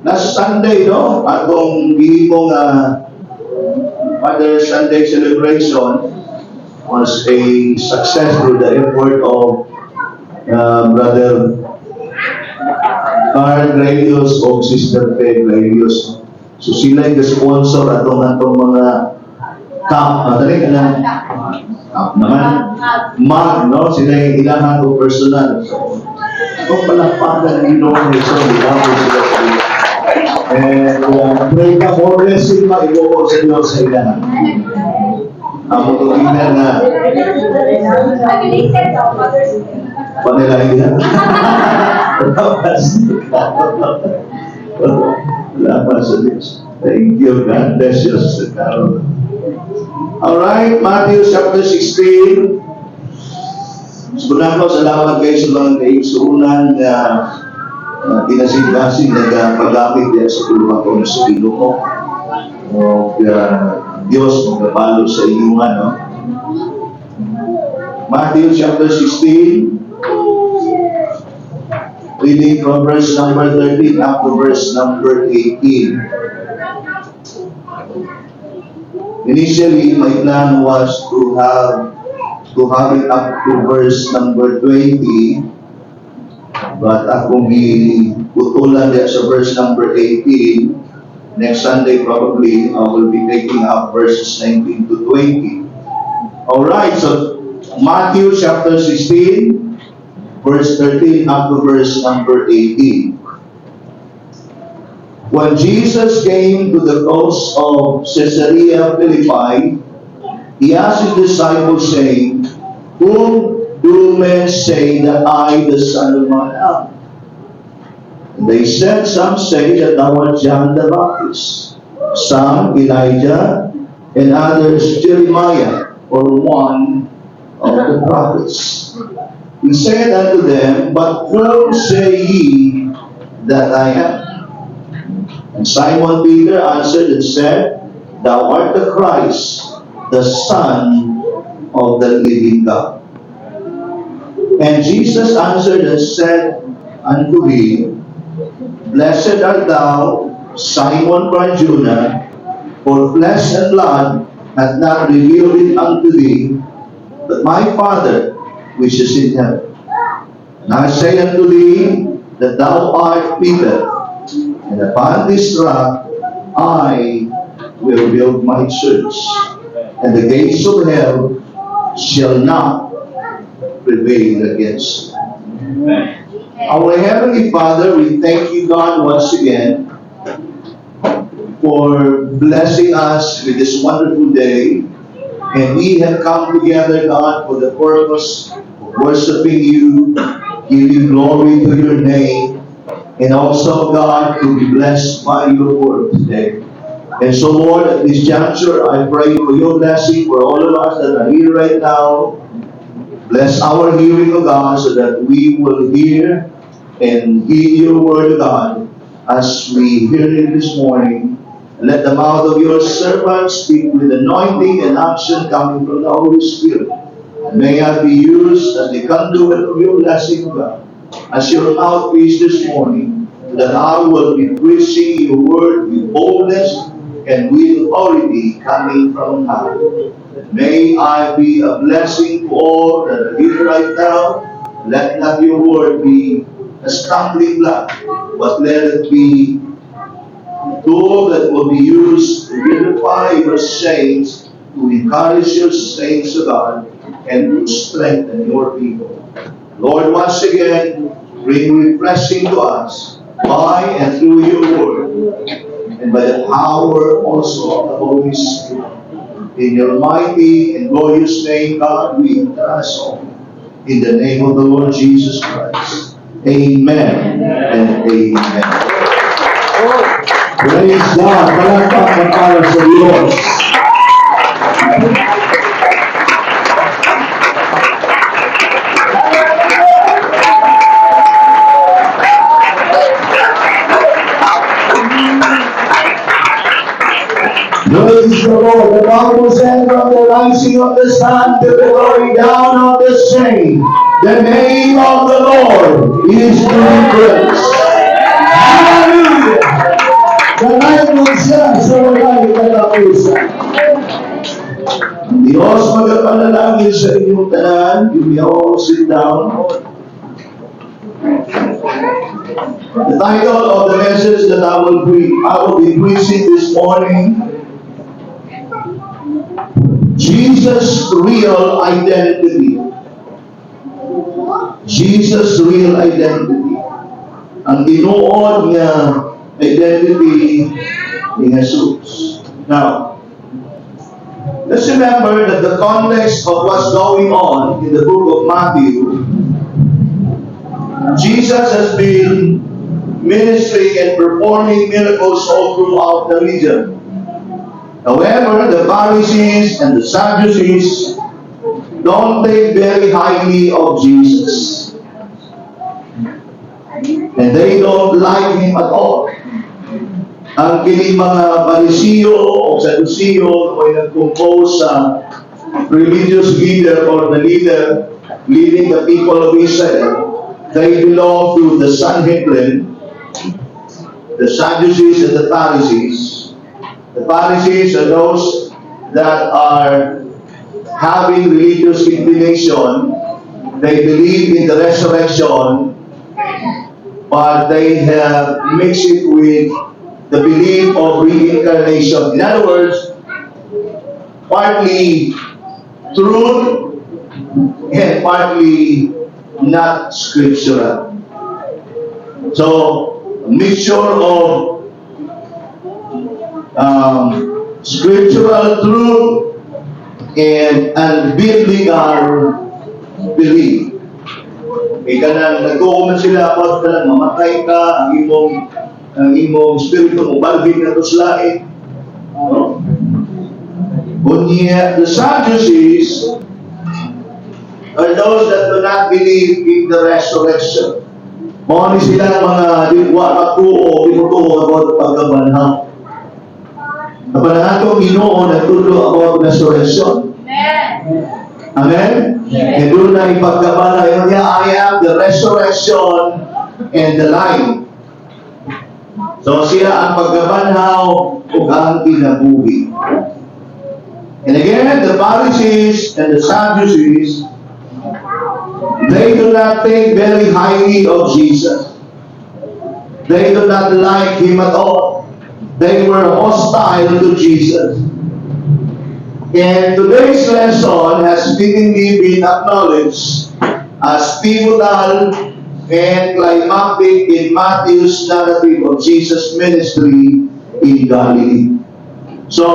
Last Sunday, no, atong gihimong Mother Sunday celebration was a success through the effort of Brother Carl Grelius o Sister Faye Grelius. So sila yung sponsor atong mga cup, dali ka na, cup naman, mug, no? Sila yung ilangan o personal. So, itong palakpakan ng Ginoo ni so, di sila sa iyo. And pray ka more blessing maibuo sa Diyos sa ilahan. Amo to tingnan na Belated daw, Mother's Day. Panila yan. Wala pa sa Diyos. Thank you. God bless you, Sister Carol. Alright, Matthew chapter 16. Sa ko, salamat kayo sa mga kaigsuunan na kinasing-kasing nagpagamit diyan sa pulmaton sa Ginoo. O Diyos magpapalo sa inyo, ano? Matthew chapter 16, reading from verse number 13 up to verse number 18. Initially, my plan was to have it up to verse number 20, but akong giputulan diya sa verse number 18. Next Sunday, probably, I will be taking up verses 19 to 20. Alright, so Matthew chapter 16, verse 13 up to verse number 18. When Jesus came to the coast of Caesarea Philippi, he asked his disciples, saying, "Whom do men say that I, the Son of Man, am?" And they said, "Some say that thou art John the Baptist, some Elijah, and others Jeremiah, or one of the prophets." He said unto them, "But whom say ye that I am?" And Simon Peter answered and said, "Thou art the Christ, the Son of the living God." And Jesus answered and said unto him, "Blessed art thou, Simon Bar-Jonah, for flesh and blood hath not revealed it unto thee, but my Father which is in heaven. And I say unto thee that thou art Peter, and upon this rock I will build my church, and the gates of hell shall not prevail against it." Our Heavenly Father, we thank you, God, once again for blessing us with this wonderful day. And we have come together, God, for the purpose of worshiping you, giving glory to your name, and also, God, to be blessed by your word today. And so, Lord, at this juncture, I pray for your blessing for all of us that are here right now. Bless our hearing, O God, so that we will hear and heed your word, God, as we hear it this morning. Let the mouth of your servant speak with anointing and unction coming from the Holy Spirit. And may I be used as the conduit of your blessing, O God, as your mouthpiece this morning, that I will be preaching your word with boldness and with authority coming from high. May I be a blessing to all that are here right now. Let not your word be a stumbling block, but let it be a tool that will be used to unify your saints, to encourage your saints of God, and to strengthen your people. Lord, once again, bring refreshing to us by and through your word, and by the power also of the Holy Spirit. In your mighty and glorious name, God, we trust all. In the name of the Lord Jesus Christ. Amen and amen. Praise God. Palakpak na para sa Diyos. Praise the Lord. The Bible said, from the rising of the sun to the going down of the same, the name of the Lord is to be praised. Hallelujah. Diyos magapanalangin sa inyong tanan. You may all sit down. The title of the message that I will be preaching this morning, "Jesus' Real Identity." Jesus' Real Identity. Ang tinuod nga identity ni Jesus. Now, let's remember that the context of what's going on in the book of Matthew, Jesus has been ministering and performing miracles all throughout the region. However, the Pharisees and the Sadducees don't think very highly of Jesus. And they don't like him at all. Ang kining mga Pariseo o Saduceo ay nag-compose sa religious leader or the leader leading the people of Israel. They belong to the Sanhedrin, the Sadducees and the Pharisees. The Pharisees are those that are having religious inclination. They believe in the resurrection, but they have mixed it with the belief of reincarnation. In other words, partly truth and partly not scriptural. So, a mixture of scriptural truth and unbiblical belief. Kay kanang nagtuo man sila about kanang mamatay ka, ang imong espiritu mobalhin ngadto sa langit. No? Unya, the Sadducees are those that do not believe in the resurrection. Mao ni sila mga di wa matuo, di motuo about pagkabanhaw. Apan ang atong Ginoo nagtudlo about resurrection. Amen. Amen? And duna ipagkabanhaw niya, "I am the resurrection and the life." So siya ang pagkabanhaw ug ang kinabuhi. And again, the Pharisees and the Sadducees, they do not think very highly of Jesus. They do not like him at all. They were hostile to Jesus. And today's lesson has fittingly been acknowledged as pivotal and climactic in Matthew's narrative of Jesus' ministry in Galilee. So,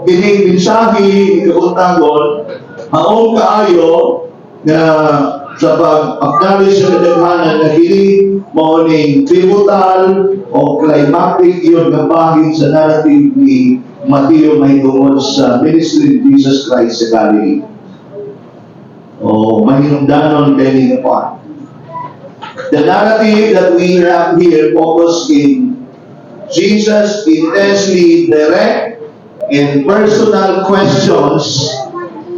kining mensahe kabuntagon, maong kaayo nga sa pag-acknowledge sa kadaghanan na kini mao ning pivotal o climactic yun nga bahin sa narrative ni Mateo mahitungod sa ministry of Jesus Christ sa Galilee. O mahinungdanon kay ni nga part. The narrative that we have here focus in Jesus' intensely direct and personal questions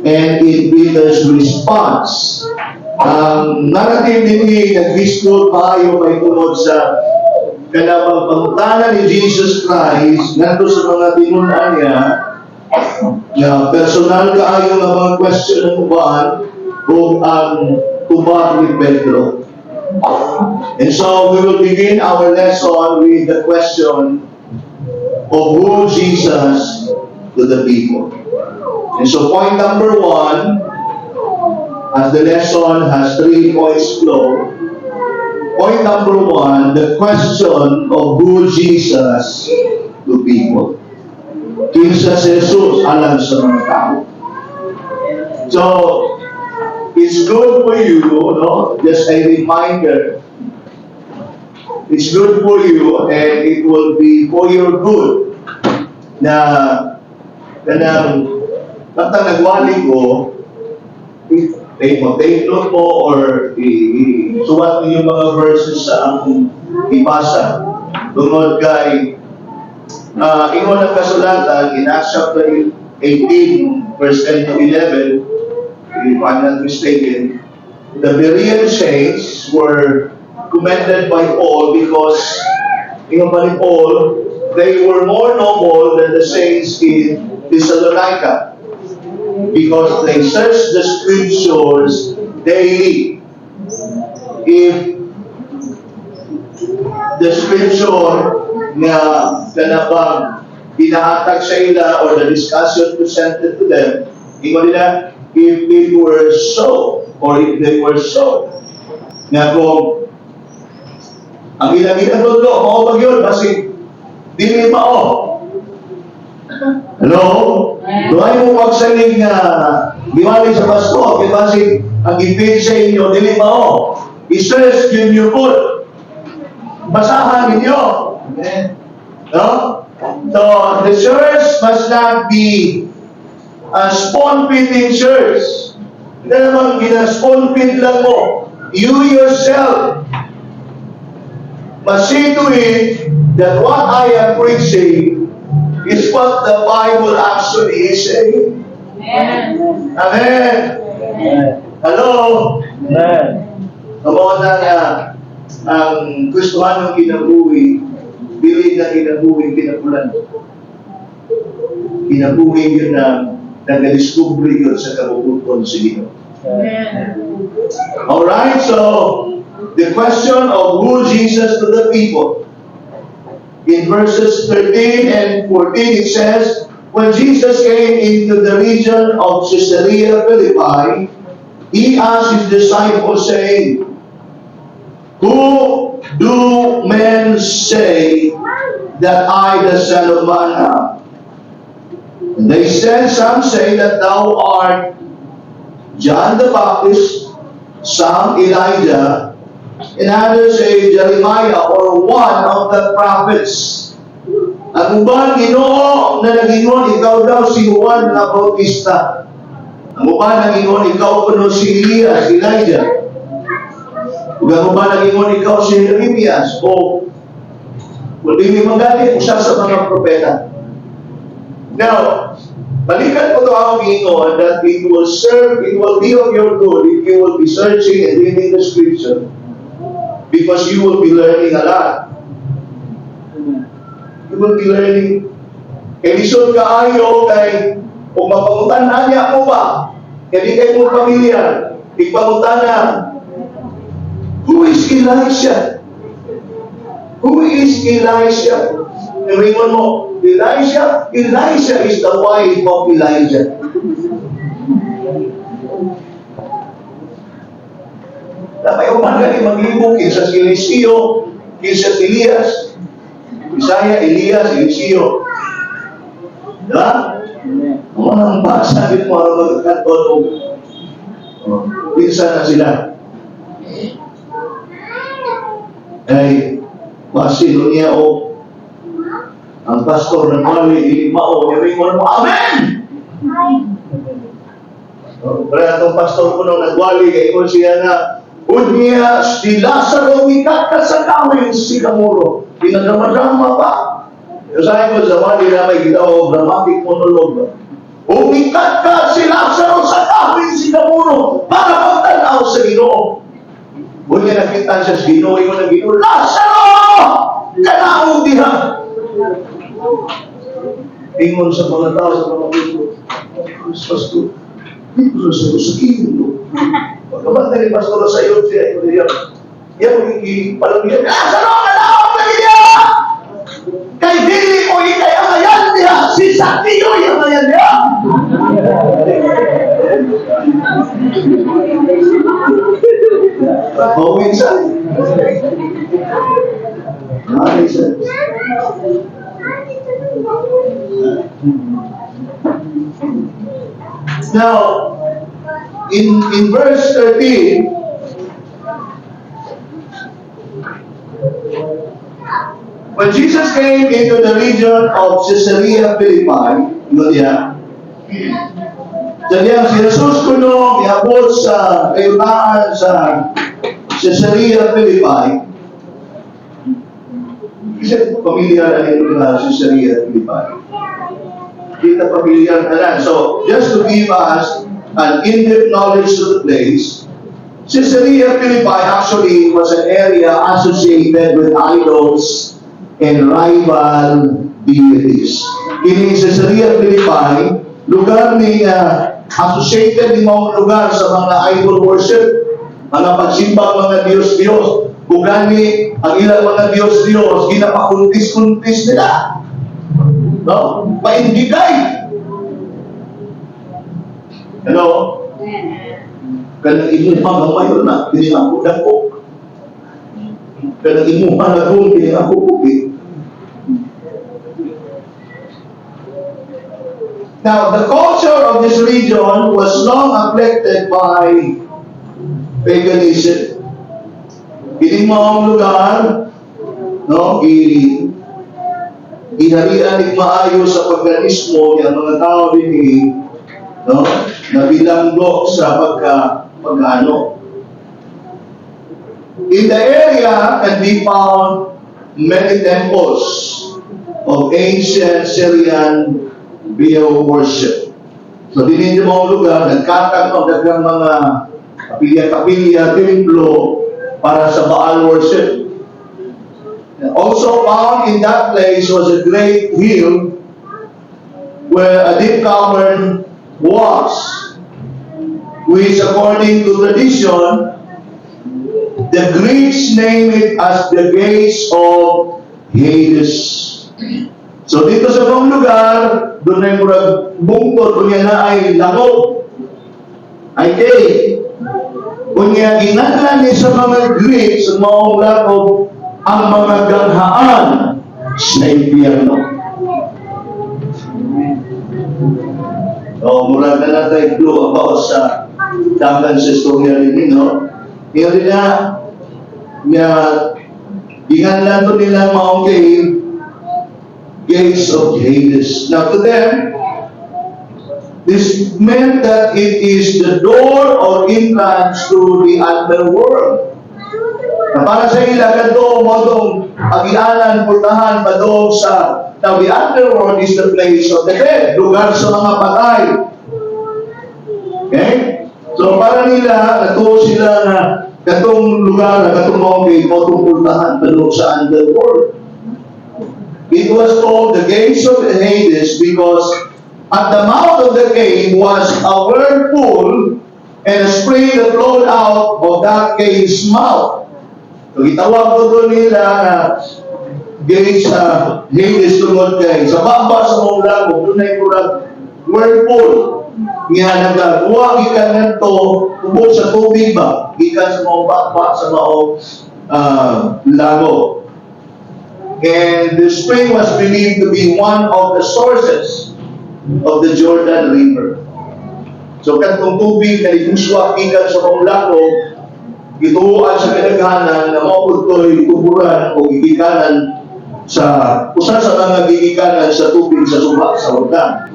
and in Peter's response. Ang narrative dinhi nag-display maayo mahitungod sa kanang pangutana ni Jesus Christ ngadto sa mga tinun-an niya nga personal kaayo nga mga question ng uban ug ang tubag ni Pedro. And so we will begin our lesson with the question of who Jesus to the people. And so point number one, as the lesson has three points flow, point number one, the question of who Jesus to people. Kinsa si Jesus alang sa mga tao. So, it's good for you, no? Just a reminder. It's good for you and it will be for your good na kanang basta nagwali ko, take mo, take note mo or isuwat niyo yung mga verses sa akong ibasa. Tungod kay ingon ang kasulatan in Acts chapter 18 verse 10 to 11, if I'm not mistaken, the Berean saints were commended by Paul because, ingon pa ni Paul, they were more noble than the saints in Thessalonica. Because they search the scriptures daily. If the scripture nga kanabang ginahatag sa ila or the discussion presented to them, ingon nila, if it were so, or if they were so, nga kung ang ilang ginatudlo, mao ba yun, basig, dili mao. Hello? Duhay mo pagsalig nga giwali sa pastor, kay basig ang gipin sa inyo, dili mao. I-search yun yung put. Basahan ninyo. Amen. No? So, the church must not be a spoon-feeding church. Hindi naman gina-spoon feed lang mo. You yourself must see to it that what I am preaching is what the Bible actually is saying. Amen. Amen. Amen. Hello? Amen. Kamo na nga ang Kristohanong kinabuhi, dili na kinabuhi kinapulan. Kinabuhi yun na nagadiskubre yun sa kabubut-on sa Ginoo. Amen. Alright, so the question of who Jesus to the people. In verses 13 and 14 it says, "When Jesus came into the region of Caesarea Philippi, he asked his disciples, saying, 'Who do men say that I, the Son of Man, am?' And they said, 'Some say that thou art John the Baptist, some Elijah, and others say Jeremiah or one of the prophets.'" Ang uban, Ginoo, na nagingon, ikaw daw si Juan na Bautista. Ang uban nagingon, ikaw kuno si Elias, Elijah. Ug ang uban nagingon, ikaw si Jeremias o kung dili man gani, usa sa mga propeta. Now, balikan ko to ang ingon that it will serve, it will be of your good if you will be searching and reading the scripture because you will be learning a lot. You will be learning. Kay lisod kaayo kay kung mapangutan niya mo ba, kay di kay mo pamilyar, ipangutana, "Who is Elisha? Who is Elisha?" Ingon mo, "Elisha? Elisha is the wife of Elijah." Dapat uman gani maglibog kinsa si Eliseo, kinsa si Elias, Isaiah, Elias, Eliseo. Diba? Ang mga basa din mo aron magkaton og oh, kinsa na sila. Ay, masino niya o ang pastor ng wali, dili mao, ingon mo, "Amen!" Oh, kaya itong pastor ko nung nagwali, kay ingon siya na, "Unya, si Lazaro mikat sa kahoy sikamuro." Pinadrama-drama pa. Sabi ko sa wali na may gitaw, dramatic monologue. Umikat ka si Lazaro sa kahoy sikamuro para pagtanaw sa Ginoo. Unya nakita siya sa Ginoo, ingon ang Ginoo, "Lazaro! Kanaog diha!" Ingon sa mga tao sa mga puso, "Pastor, dito sa sa Ginoo." Pagkamatay ni Pastor sa iyo, siya, ingon niya, iya magiging palang niya, "Lazaro, kanaog na niya! Kay dili mo ikay angayan niya, si Sakio yung angayan niya!" Mawinsan. Mawinsan. Now, in verse 13, when Jesus came into the region of Caesarea Philippi, yun niya, Sabi si Jesus kuno iabot sa kayutaan sa Caesarea Philippi. Kasi pamilyar na ito na Caesarea Philippi. Kita pamilyar na lang. So, just to give us an in-depth knowledge to the place, Caesarea Philippi actually was an area associated with idols and rival deities. Kini Caesarea Philippi, lugar ni Associated ni maong lugar sa mga idol worship, mga pagsimba mga Diyos-Diyos. Kung gani, ang ilang mga Diyos-Diyos, ginapakuntis-kuntis nila. No? Paindigay. Hello? Kanang imuha gamay na, dili ako dako. Kanang imuha lagom, dili ako bukid. Now, the culture of this region was long afflicted by paganism. Kining maong lugar, no, giharian ning maayo sa paganismo ang mga tao dinhi, no, nabilanggo sa pagka pagano. In the area can be found many temples of ancient Syrian Baal worship. So dinhi yung mga lugar, nagkatag ang daghang mga kapilya-kapilya, templo para sa Baal worship. Also found in that place was a great hill where a deep cavern was, which, according to tradition, the Greeks named it as the gates of Hades. So dito sa mga lugar, doon ay murag bungkod, unya na ay langob, ay cave. Unya ginganlan ni sa mga Greeks sa maong lagob ang mga ganghaan sa impyerno. O, murag na lang tayo clue about sa dagan sa istorya rin, no? Ngayon na, nga ginganlan to nila maong cave, gates of Hades. Now to them, this meant that it is the door or entrance to the underworld. Na para sa ila, kadto mo tong agianan, pultahan, padong sa. Now, the underworld is the place of the dead, lugar sa mga patay. Okay? So, para nila, natuo sila na katong lugar, na katong maong gate, mo tong pultahan, padong sa underworld. It was called the gates of Hades because at the mouth of the cave was a whirlpool and a spring that flowed out of that cave's mouth. So, gitawag ko doon nila na gates sa Hades tungod kay sa baba sa mga lago, doon ay murag whirlpool nga nagaguwa gikan ngadto tubod sa tubig ba gikan sa mga baba sa maong lago. And the spring was believed to be one of the sources of the Jordan River. So kadtong tubig na ibuswa gikan sa maong lago, gituoan sa kadaghanan na mao pud to'y tuburan o gigikanan sa usa sa mga gigikanan sa tubig sa suba sa Jordan.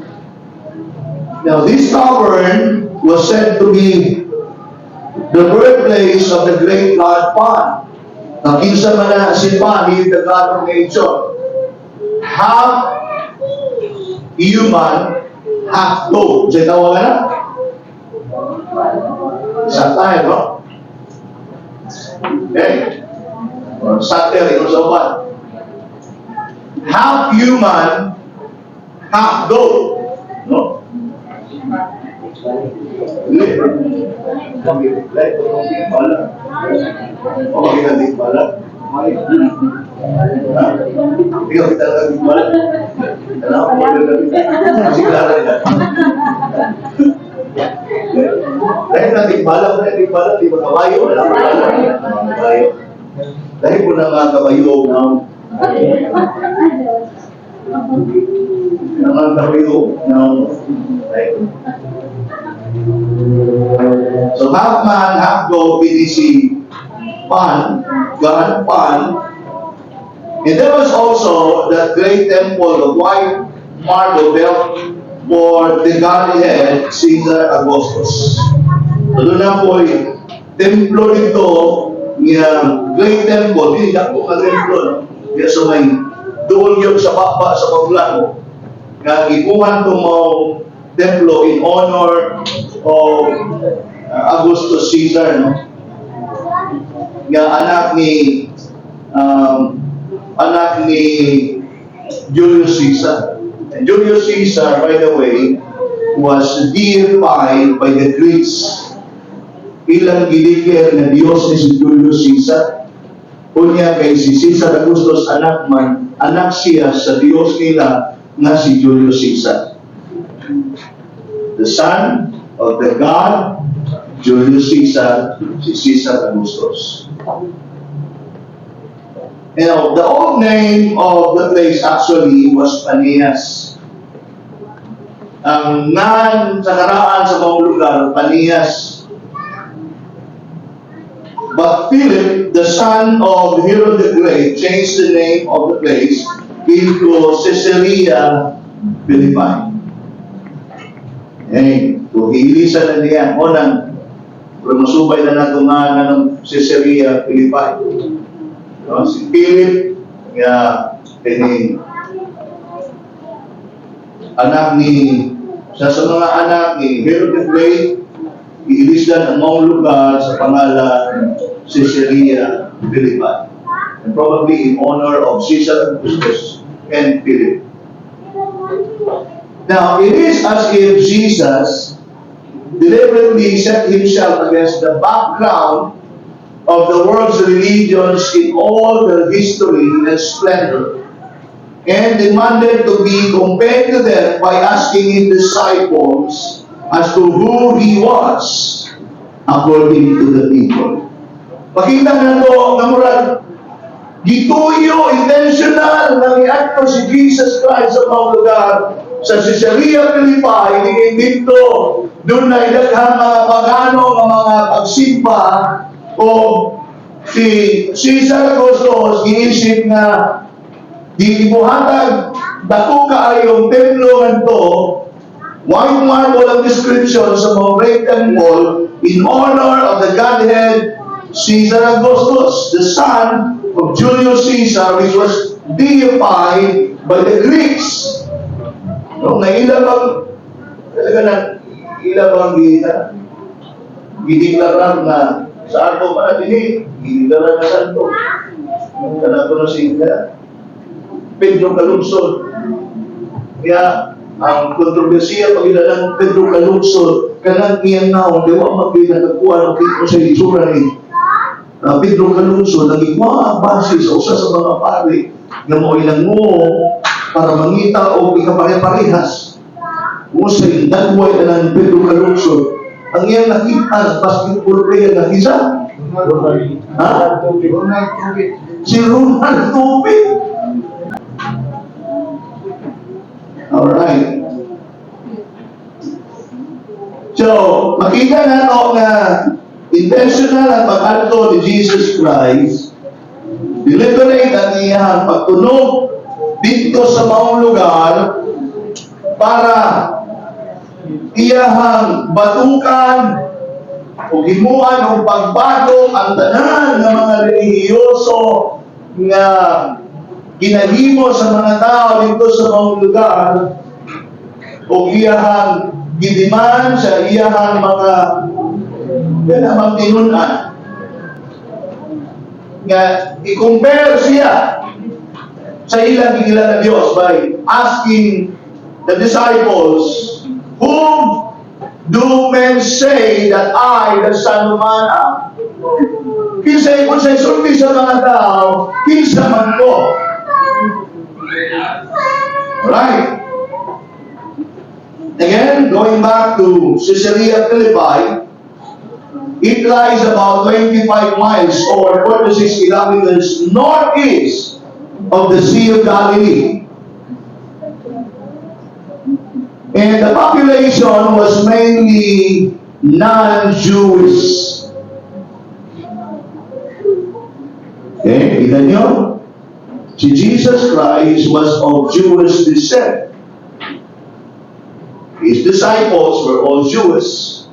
Now, this cavern was said to be the birthplace of the great god Pan. Now, kinsa man na si Pan, he is the god of nature. Half human, half goat. Sa tawag na? Satire, no? Okay? Or satire, ito sa uban. Half human, half goat. No? Hindi. Wala. Okay ka di pala. Ikaw kita lang di pala. Alam ko na si Clara nila. Dahil na di pala, di pala, di ba kabayo? Wala pa pala. Kabayo. Dahil po na mga kabayo na mga kabayo na. So half man, half goat, kini si Pan, God Pan. And there was also that great temple of white marble built for the Godhead Caesar Augustus. So doon na po templo dito, nga great temple, hindi na po ka templo, no? Kaya so may doon yun sa baba sa paglago. Nga gibuhan to mo templo in honor of Augustus Caesar, no? Nga anak ni Julius Caesar. And Julius Caesar, by the way, was deified by the Greeks. Ilang gideclare nga Diyos ni si Julius Caesar. Unya kay si Caesar Augustus anak man, anak siya sa Diyos nila nga si Julius Caesar. The son of the God, Julius Caesar, si Caesar Augustus. The old name of the place actually was Panias. Ang ngan sa karaan sa mga lugar, Panias. But Philip, the son of Herod the Great, changed the name of the place into Caesarea Philippi. Eh, kung hiilisan na niya, o nang, pero masubay na nato nga ng Caesarea Philippi. No? Si Philip, nga, kining anak ni, sa mga anak ni Herod the Great, iilisdan ang mga lugar sa pangalan Caesarea Philippi. And probably in honor of Caesar Augustus and Philip. Now, it is as if Jesus deliberately set himself against the background of the world's religions in all their history and splendor, and demanded to be compared to them by asking his disciples as to who he was according to the people. Pakita na to nga murag gituyo, intentional na miadto si Jesus Christ sa mga lugar sa Caesarea Philippi, diin dito dunay daghang mga pagano nga mga pagsimba o si Caesar Augustus giisip nga gibuhatag dako kaayong templo ngadto, white marble ang description sa mga great temple in honor of the Godhead Caesar Augustus, the son of Julius Caesar, which was deified by the Greeks. No, na ila bang talaga na ila bang gita gideklarar na sa ato pa na dinhi gideklarar na santo. Kana ko na si Pedro Calungsod. Kaya ang kontrobersiya pag ng Pedro Calungsod, kanang iyang naong, di wa magbi nakakuha ng kito sa itsura ni Pedro Calungsod, nagikuha ang base sa usa sa mga pari nga mo ilang mo para mangita o ikapare-parehas. Kung sa dagway na ng Pedro Calungsod, ang iyang nakita, basketball player na kinsa? Ha? Ronald Tubid. Si Ronald Tubid. Alright. So, makita na to nga intentional ang pag-adto ni Jesus Christ, deliberate ang iyang pagtunog dito sa maong lugar para iyahang batukan o himuan o pagbago ang tanan ng mga relihiyoso nga ginahimo sa mga tao dito sa mga lugar o iyahang gidiman sa iyahang mga ganamang tinun-an nga i-compare siya sa ilang giila na Diyos by asking the disciples, "Whom do men say that I, the Son of Man, am?" Kinsay kung sa sulti sa mga tao, kinsa man ko? Right. Again, going back to Caesarea Philippi, it lies about 25 miles or 46 kilometers northeast of the Sea of Galilee. And the population was mainly non-Jewish. Okay, kita nyo? Si Jesus Christ was of Jewish descent. His disciples were all Jewish.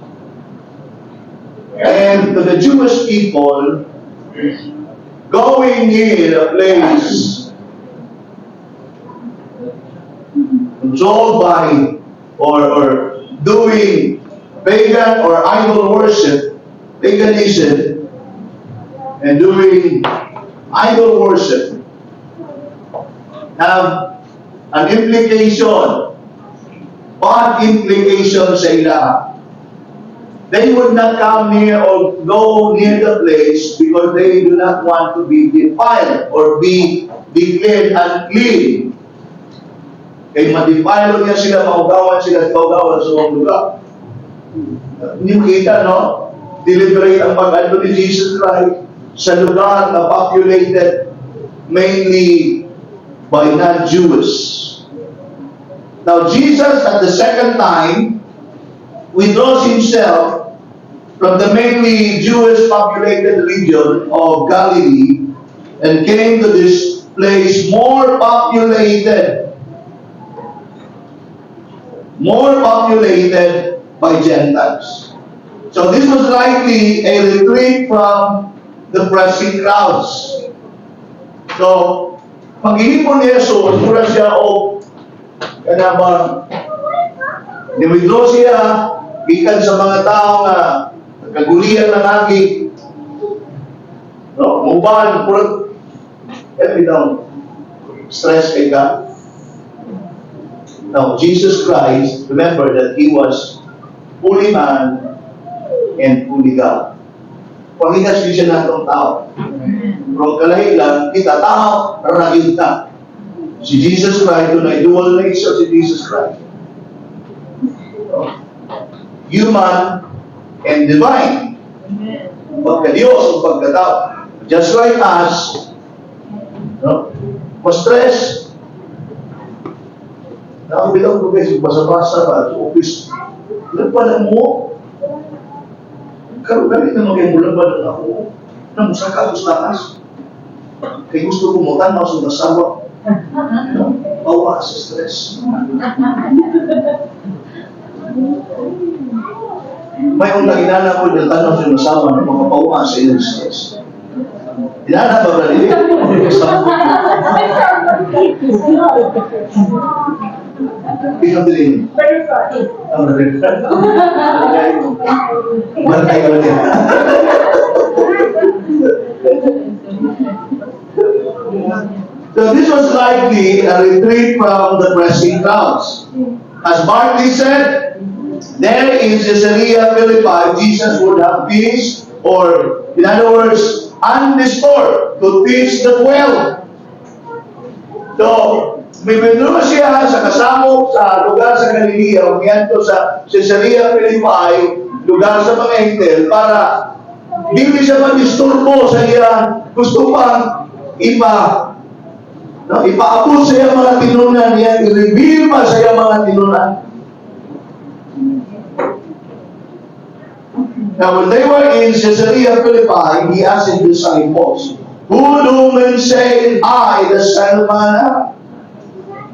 And to the Jewish people, going near a place controlled by or doing pagan or idol worship, paganism, and doing idol worship have an implication Bad implication sa ila. They would not come near or go near the place because they do not want to be defiled or be declared unclean. Kay ma-defile niya sila, maugawan sila, at kaugawan sa mga lugar. Hindi mo kita, no? Deliberate ang pag-ano ni Jesus Christ sa lugar na populated mainly by non-Jews. Now, Jesus at the second time withdraws himself from the mainly Jewish populated region of Galilee and came to this place more populated by Gentiles. So this was likely a retreat from the pressing crowds. So, paghihimo ni Jesus, mura siya og kana bang ni-withdraw siya gikan sa mga tao nga kagulian ng agi, no, muban puro eh bitaw stress kay ka. Now, Jesus Christ, remember that He was fully man and fully God. Parehas din siya natong tao. Pero ang kalahi lang, kita tao, ragid ta. Si Jesus Christ, dunay dual nature si Jesus Christ. No? Human and divine. Pagka-Diyos o pagkatao. Just like us, no? Ma-stress. Nakabilang ko, guys, basa-basa ba sa office. Laban mo. Karon dali na magay mo laban ako. Namusaka ako sa taas. Kay gusto ko mo tanaw sa asawa. No? Bawa sa stress. May unang inana ko yung tanaw sa asawa na makapawa sa iyong stress. Inana ba ba dili? Ikaw dili. Very funny. Ang rin. Bantay ka din. So this was likely a retreat from the pressing crowds. As Barclay said, there in Caesarea Philippi, Jesus would have peace, or in other words, undisturbed, to teach the 12. So, may withdraw siya sa kasamok sa lugar sa Galilea, o miadto sa Caesarea Philippi, lugar sa mga Hentil, para dili siya madisturbo sa iya gusto pang ipa no, ipaabot sa iya mga tinunan niya, i-reveal pa sa iya mga tinunan. Now, when they were in Caesarea Philippi, he asked his disciples, "Who do men say I, the Son of Man, am?"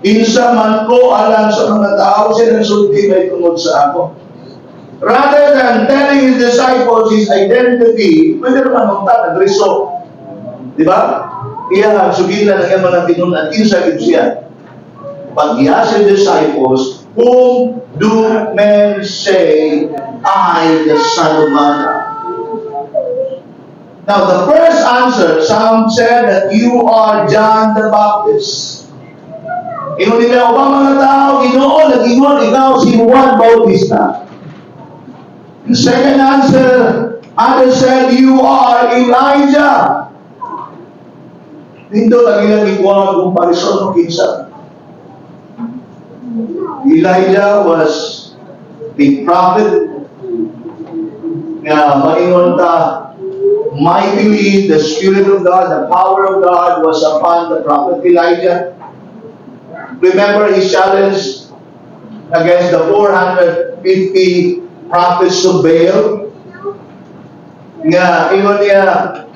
Kinsa man ko alang sa mga tao, silang sulti may tungod sa ako. Rather than telling his disciples his identity, pwede naman unta, nagriso. Di ba? Iya, sugilan ang iyang mga tinunan, kinsa gid siya. But he asked his disciples, "Whom do men say I, the Son of Man, am?" Now, the first answer, some said that you are John the Baptist. Ingon nila, ubang mga tao, Ginoo, nag-ingon, ikaw si Juan Bautista. The second answer, others said, you are Elijah. Nindot ang ilang ikuha comparison ng kinsa. Elijah was the prophet nga maingon ta mightily the Spirit of God, the power of God was upon the prophet Elijah. Remember his challenge against the 450 prophets of Baal? Nga ingon niya,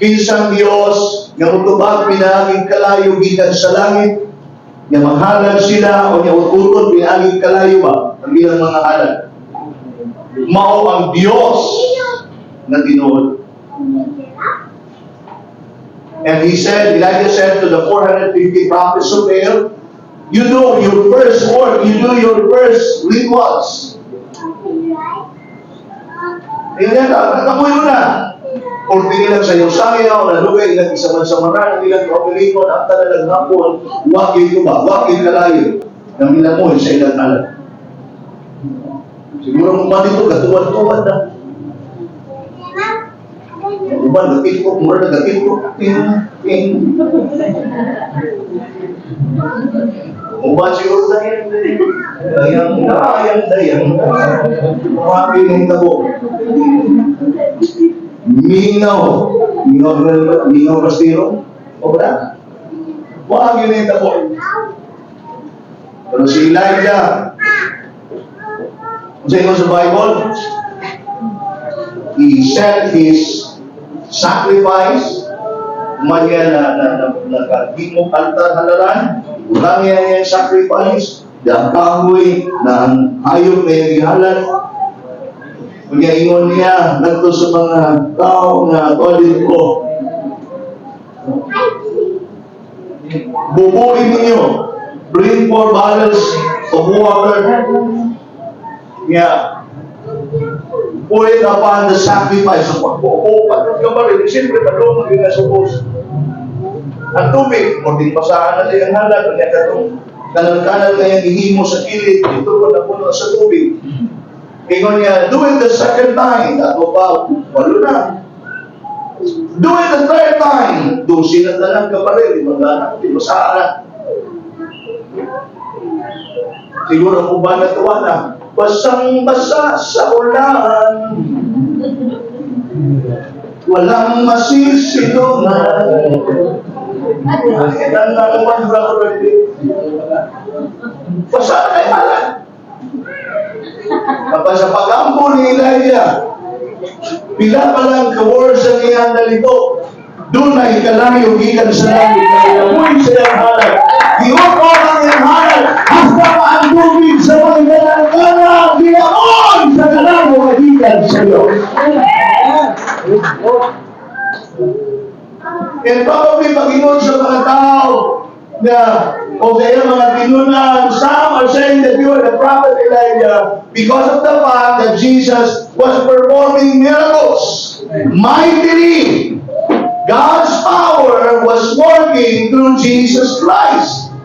kinsang Dios nga mutubag pinaaging kalayo gikan sa langit, nga maghalad sila o nga ututon pinaaging kalayo ba ang ilang mga halad. Mao ang Dios na tinuod. And he said, Elijah said to the 450 prophets of Baal, "You do your first work, you do your first rituals." Ingon niya, kamoy mo na. Or lang sa iyong sayaw, nalugay ilang isa man sa maran, ang ilang kaugalingon, ang tanan naghapon, wakil ko ba, wakil kalayo, ng minamoy sa ilang halad. Siguro kung ba dito, gatuwad-tuwad na. Uban, gatikok, mura na gatikok. Ting, ting. Uban siguro dayang, dayang, dayang, dayang. Mga pinong tabo. Mingaw. Mingaw, mingaw kastiro. O ba? Wag yun yung tabo. Pero si Elijah, sa ingon sa Bible, he set his sacrifice, manya na nakahimong altar halaran, ulang niya yung sacrifice, ang kahoy na ang hayop na iyang gihalad. Kanya ingon niya, ngadto sa mga tao nga tuwa ko, bubuin ninyo, bring four barrels of water, niya, pour it upon the sacrifice. So, pagbuo, pagod ka ba rin? Siyempre, padung, maging nasubos. Ang tubig, o din basahan na siyang halad, kanya katong kanal-kanal na yung gihimo sa kilid, ito ko napuno sa tubig. Ingon niya, "Do it the second time." Ato pa, walo na. "Do it the third time." Dosi na talang ka pa rin, mga anak, di basahan na. Siguro kung ba natuwa na, basang-basa sa ulan, walang masisilungan. Ay, ang one brother. Basa na kay halad. Kapag sa pag-ampo ni Elijah, pila pa lang ka-words ang iyang nalito, dunay kalayo gikan sa langit na inamoy sa iyang halad. Giupaw ang iyang halad, hasta pa ang tubig sa mga kanal ginaon sa kalayo nga gikan sa Diyos. And probably pag-ingon sa mga tao na o sa iyang mga tinunan, some are saying that you are the prophet Elijah because of the fact that Jesus was performing miracles mightily. God's power was working through Jesus Christ.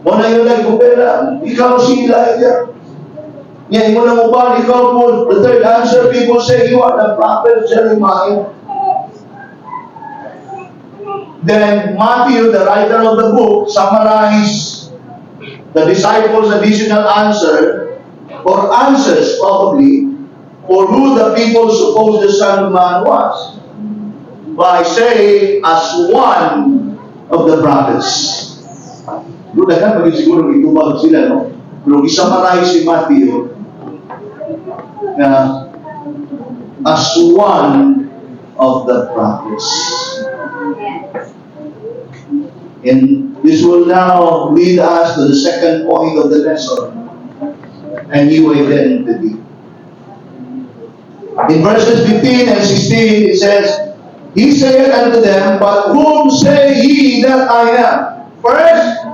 Mo na yung nagkupera, ikaw si Elijah. Yan, mo na mo ba, ikaw po, the third answer, people say you are the prophet Jeremiah. Then Matthew, the writer of the book, summarized the disciples' additional answer, or answers probably, for who the people supposed the Son of Man was, by saying, "As one of the prophets." Doon na maging siguro itubag sila, no? Pero i-summarize si Matthew na as one of the prophets. And this will now lead us to the second point of the lesson, a new identity. In verses 15 and 16, it says, "He saith unto them, 'But whom say ye that I am?'" First,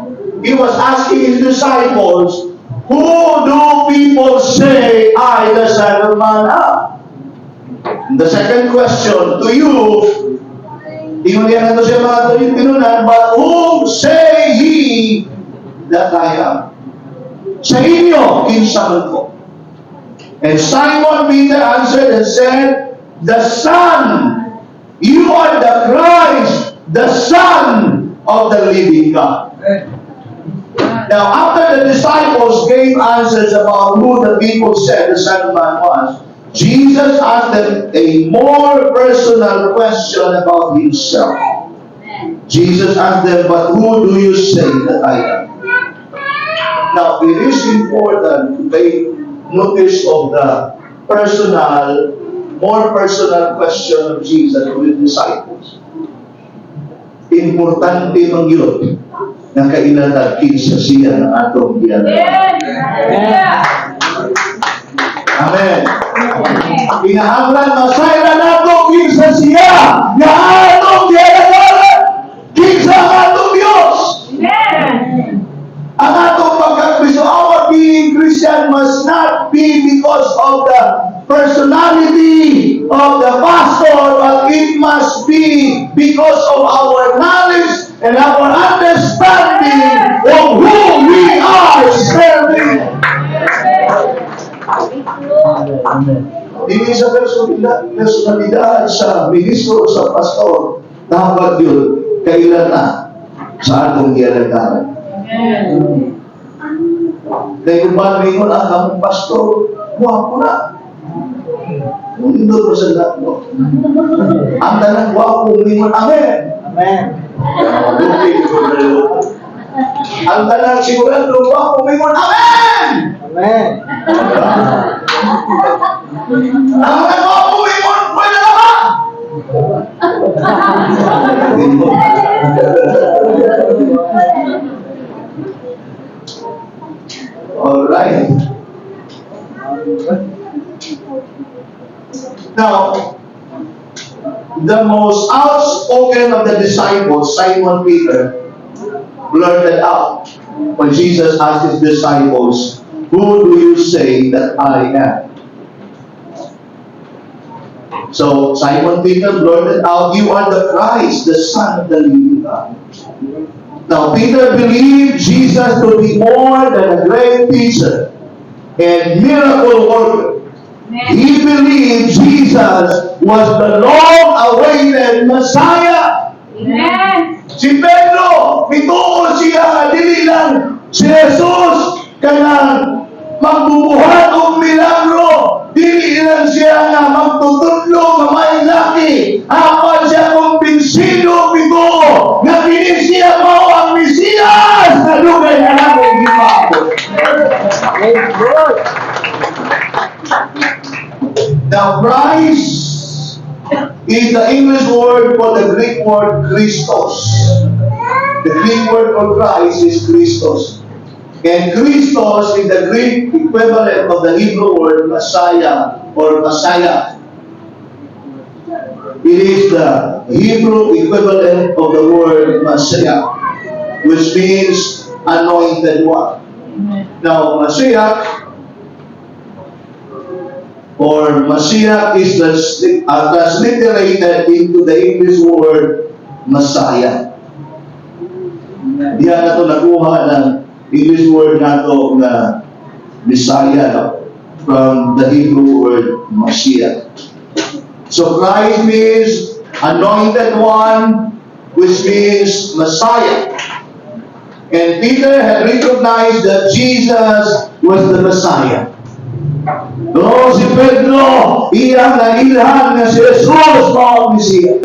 he was asking his disciples, "Who do people say I, the Son of Man, am?" And the second question to you, ingon niya na siya mga tinunan, "But whom say ye that I am?" Sa inyo, kinsa man ko? And Simon Peter answered and said, "The Son, you are the Christ, the Son of the living God." Now, after the disciples gave answers about who the people said the Son of Man was, Jesus asked them a more personal question about himself. Jesus asked them, "But who do you say that I am?" Now, it is important to take notice of the personal, more personal question of Jesus to his disciples. Importante man yun na kaila kinsa siya ng atong gialagaran. Amen. Kinahanglan masayran nato kinsa siya nga atong gialagaran. Kinsa ang atong Dios. Ang atong pagkakristo, our being Christian must not be because of the personality of the pastor, but it must be because of our knowledge and our understanding of who we are serving. Amen. Dili sa personalidad, personalidad sa ministro, sa pastor. Dapat yun, kailan na sa atong gialagaran. Amen. Kaya kung paano ingon ang among pastor, gwapo na. Kung nindot mo sa lahat mo. Ang tanang gwapo, mingon, "Amen." Amen. Ang tanang sigurado, gwapo, mingon, "Amen!" Amen. Ang mga gwapo, mingon, "Pwede na ba?" Mingon. Alright. Now, the most outspoken of the disciples, Simon Peter, blurted out when Jesus asked his disciples, "Who do you say that I am?" So Simon Peter blurted out, "You are the Christ, the Son of the living God." Now, Peter believed Jesus to be more than a great teacher and miracle worker. He believed Jesus was the long-awaited Messiah. Amen. Si Pedro, mituo siya, dili lang si Jesus kanang magbubuhat og milagro. Dili lang siya nga magtutudlo nga may laki. Apan siya kumbinsido, mituo nga kini siya mao ang Mesiyas na dugay na namong gipaabot. Praise Lord. Now, Christ is the English word for the Greek word Christos. The Greek word for Christ is Christos. And Christos is the Greek equivalent of the Hebrew word Messiah or Messiah. It is the Hebrew equivalent of the word Messiah, which means anointed one. Now, Messiah or Messiah is transliterated into the English word Messiah. Diyan na ito nakuha ng English word nato na Messiah, no? From the Hebrew word Messiah. So Christ means anointed one, which means Messiah. And Peter had recognized that Jesus was the Messiah. No, si Pedro, iyang nailhan nga si Jesus mao ang Mesiya.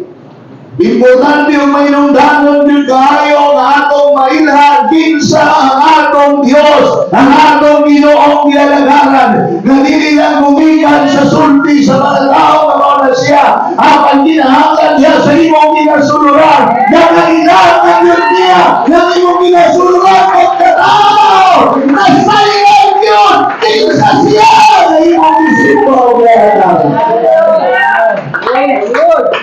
Importante yung mainumdanon gyud kaayo nga atong mailhan kinsa ang atong Dios, ang atong Ginoong gialagaran, nga dili lang gumikan sa sulti sa mga tao nga mao na siya, apan kinahanglan niya sa imong ginasuluran, nga kailangan yun niya nga imong ginasuluran pagkatao, nasayran yun kinsa siya nga imong gisimba o gialagaran. Praise Lord.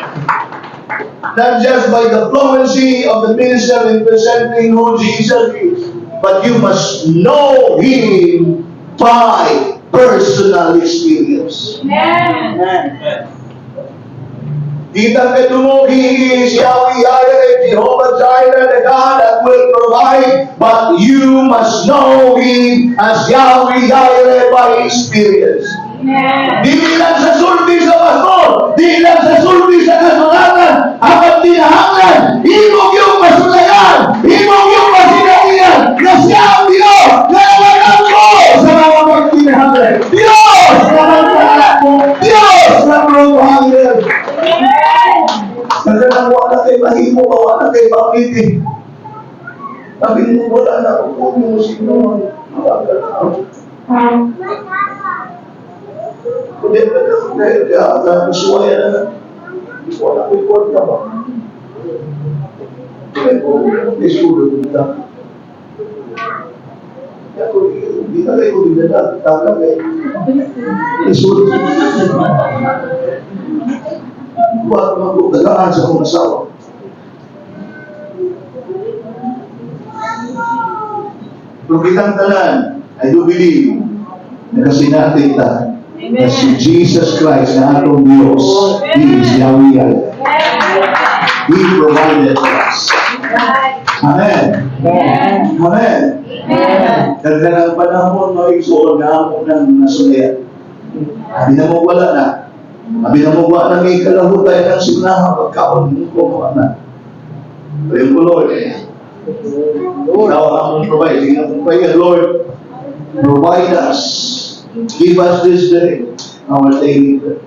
Not just by the fluency of the minister in presenting who Jesus is, but you must know Him by personal experience. Amen. Amen. Kita kadungog, He is Yahweh Jireh, Jehovah Jireh, the God that will provide, but you must know Him as Yahweh Jireh by experience. Amen. Dili lang sa sulti sa pastor, dili lang sa sulti sa kasulatan, apan kinahanglan, imong yung masulayan, imong yung masinatian, na siya ang Diyos, na naman mo sa mga pagkinahanglan. Diyos na magpahalak mo, Diyos na provider. Amen. Nagkanang wala kay mahimo ba, wala kay makitin. Sabi mo, wala na ako, kung mo sino, mabagal na ako. Kundi na dahil kaya misuwaya na na. Wala ko kwarta ba? Kaya ko, may sulod na. Kaya ko, hindi na kayo binala, talaga eh. May sulod. Wala naman ko tagaan sa akong asawa. Pero kitang tanan, I do believe, na kasinati ta, na si Jesus Christ na atong Diyos, He is Yahweh. He provided for us. Amen. Amen. Amen. Amen. Kaya ng panahon, mga igsoon, na amo ng nasulayan. Abi na mo wala na. Abi na mo wala na may kalahutay ng simnahan pagkaon mo ko mo na. Praise the Lord. Ikaw ang among provide. Sige na kong prayer, Lord, provide us. Give us this day our daily bread.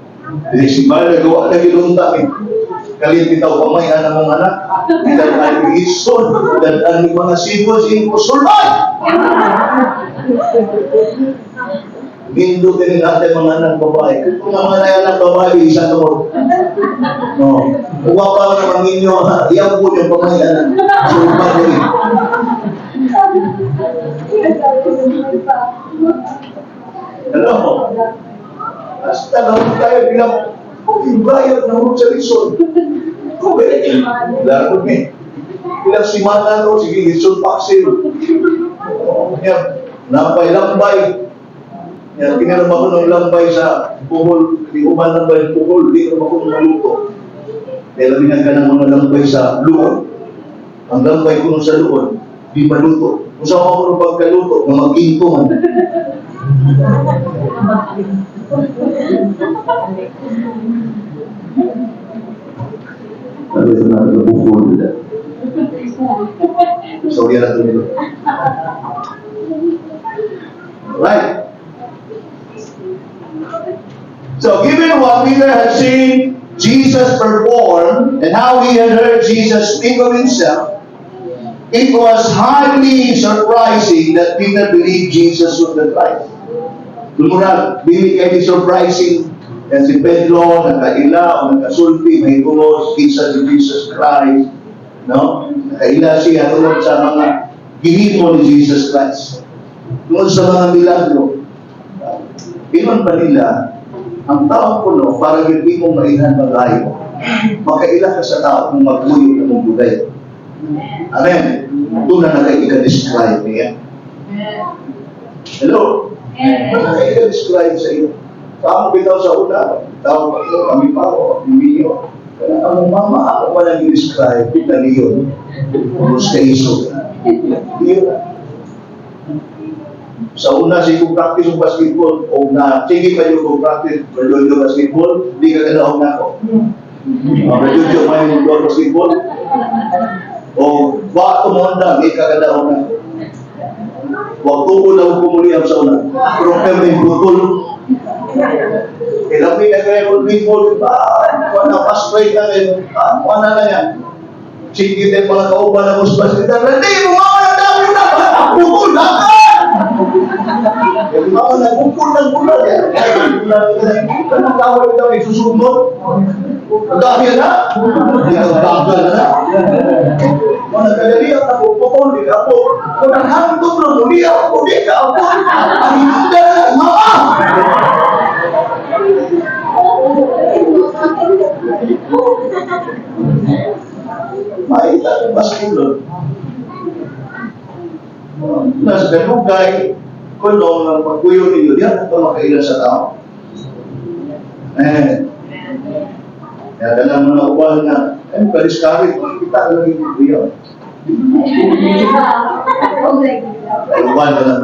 Dili si Maria gawa na gilunta mi. Kalit bitaw pamayan ang mga anak. Bitaw ay ison. Dan ang mga sipos imposulay. Gindo kini natin mga anak babae. Kung mga anak babae, isa ka mo. No. Uwa pa naman ninyo, ha? Iyan po yung pamayan. So, bagay. Hello? Hasta na tayo bilang, okay, bayad na mo sa lisod. Okay. Laro ni. Ilang simana no, sige, lisod paksil. Oo, yan. Lambay-lambay. Yan, pinaram ako ng lambay sa buhol. Di uman lambay buhol, di naman ako maluto. Kaya labi na ka ng mga lambay sa luon. Ang lambay ko sa luon, di maluto. Kung saan ako nung pagkaluto, na magkinto man. Sabi ko na, nabukol nila. So, yan ang nila. Right. So, given what Peter had seen Jesus perform and how he had heard Jesus speak of himself, it was hardly surprising that Peter believed Jesus was the Christ. Murag, dili kay surprising yan si Pedro, nakaila o nakasulti, may tungod kinsa si Jesus Christ. No? Nakaila siya tungod sa mga gihimo ni Jesus Christ. Tungod sa mga milagro. Ingon pa nila, ang tao kuno para gyud imo mailhan magayo. Makaila ka sa tao kung magpuyo na mong buday. Amen. Doon na kay ika-describe niya. Hello? Doon na kay ika-describe sa iyo. Tao bitaw sa una, tao pa ko, kami pa ko, Emilio. Kaya ang mama ako man ang i-describe na niyon. Puros kay iso. Iyo na. Sa una, sige kong practice ng basketball, o na, sige pa yung kong practice, yung basketball, di ka kanaog na ako. Medyo may yung basketball. O, ba tumonda, di ka kanaog na ako. Huwag tuko na akong kumuliyam sa una. Pero kaya may putol. Ilang may nag-record baseball, ba? Wala, pass break na kayo. Wala na yan. Sige tayo mga kauban na muspas. Hindi, mga na dami na! Putol na ka! Mga nagpupul ng bulan. Anong tawag ito? Isusunod? Ang dami na! Hindi ka bagal na. Mga nagkadali ang napuputol, di ka po. Kung ang hangtod na muli ako, di ka po. Ang hindi na, mama! Maita ng basketball. Nasa ganugay, kulong ng pagkuyo ninyo, diyan ang makailan sa tao. Eh, kaya ka lang mga uwan na, ay, paliskari, makikita ka lang yung kuyo. Ay, uwan ka lang.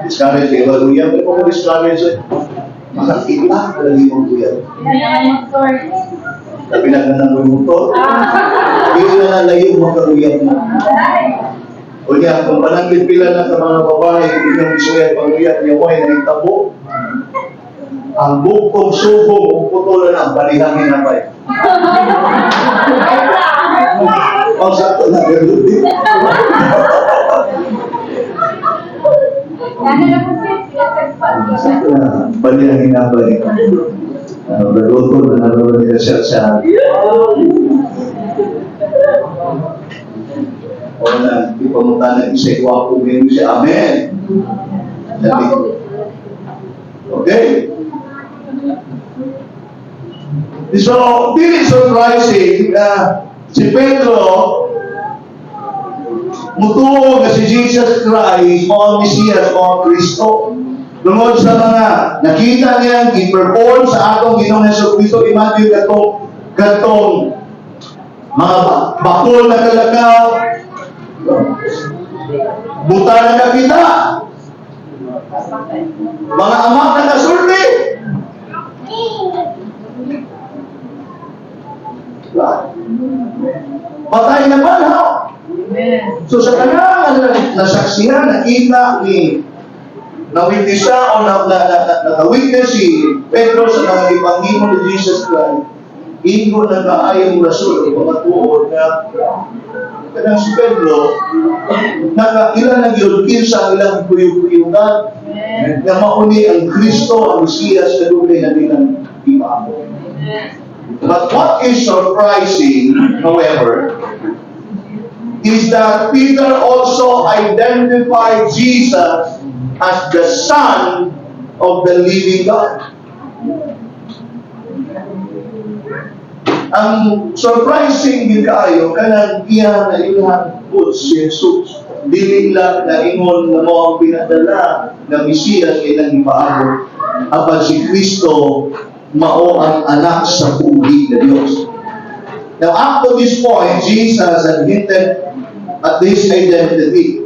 Discourage, di ba, kuya? Pero kung discourage, makakita ka lang yung kuya. Sabi na nga ng motor, hindi na nalayo makakuyap mo. O niya, kung pananggit pila na sa mga babae, inyong isuyat, panguyat, niya, way, na itabo, ang bukong subong, o putulan ang balihang hinabay. O, sakto na, pero di. Sakto na, balihang hinabay. Naluto na naluto nila siya sa o na, di pamunta na isa gwapo ngayon siya. Amen. Okay. So, dili surprising na si Pedro mutuo nga si Jesus Christ o ang Mesiyas o ang Kristo. Tungod sa mga nakita niyang i-perform sa atong Ginoong Hesus Kristo, imagine katong katong mga bakol na kalakaw, buta na kakita, mga amak na kasulti. blood. Patay na banhaw. Amen. So sa kanang nasaksihan, nakita ni nawitness o na na-witness si Pedro sa mga gipanghimo ni Jesus Christ, ingon na kaayong rasul o pamatuod na kanang si Pedro, nakaila na gyud kinsa ang ilang kuyog-kuyugan Amen. nga mauni ang Kristo, ang Mesiyas na dunay na nilang ipaabot. Amen. But what is surprising, however, is that Peter also identified Jesus as the Son of the living God. Ang surprising gyud kaayo kanang iya na ilang put si Jesus, dili lang na ingon nga mao ang pinadala ng Mesiyas kay ilang ipaabot, apan si Kristo mao ang anak sa buhi na Dios. Now, up to this point, Jesus had hinted at this identity.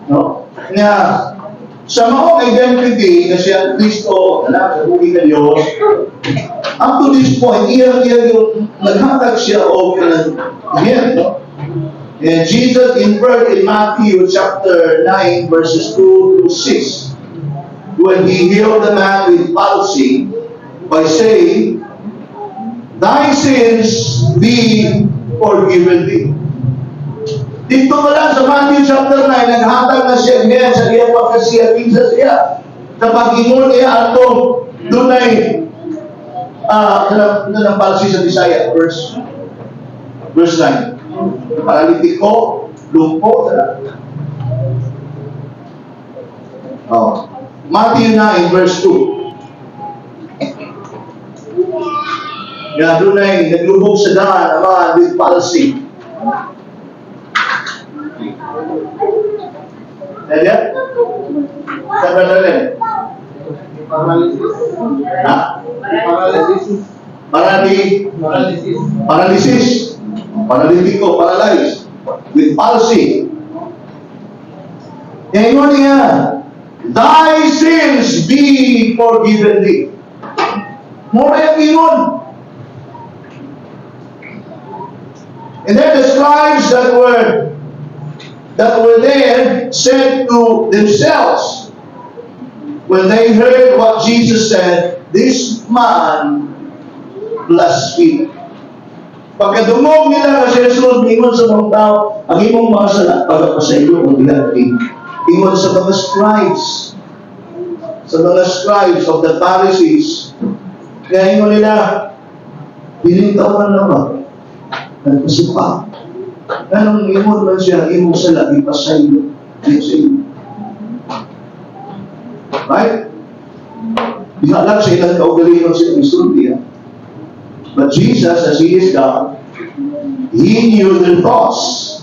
No? Nga, sa maong identity na siya ang Kristo, anak sa buhi ng Diyos, up to this point, iyang yung naghatag siya og kanang hint, no? And Jesus inferred in Matthew chapter 9, verses 2 to 6, when he healed the man with palsy by saying, "Thy sins be forgiven thee." Dito pa lang sa Matthew chapter 9, naghatag na siya niya sa iyang pagkasiya, kinsa siya. Sa pag-ingon niya atong dunay kanang palsy sa Bisaya, verse 9. Paralitiko, lumpo, tara. Oh. Matthew 9, verse 2. Nga dunay naglubog sa daan, a man with palsy. Kaya? Sa ba? Paralysis. Ha? Paralysis. Paralysis. Paralysis. Paralitiko, paralyzed. With palsy. Ingon niya, "Thy sins be forgiven thee." Mura yung ingon. And then the scribes that were there said to themselves, when they heard what Jesus said, "This man blasphemed." Pagkadungog nila nga si Jesus, ingon sa mga tao, "Ang imong mga sala, pagpasaylo ang ilang." Ingon sa mga scribes of the Pharisees, kaya ingon nila, "Piling taon na ba? Nagpasuka. Anong ingon man siya, ang imong sala, ipasaylo. Di sa imo." Right? Di alam sa ilang kaugalingon sa isulti. But Jesus, as He is God, He knew their thoughts.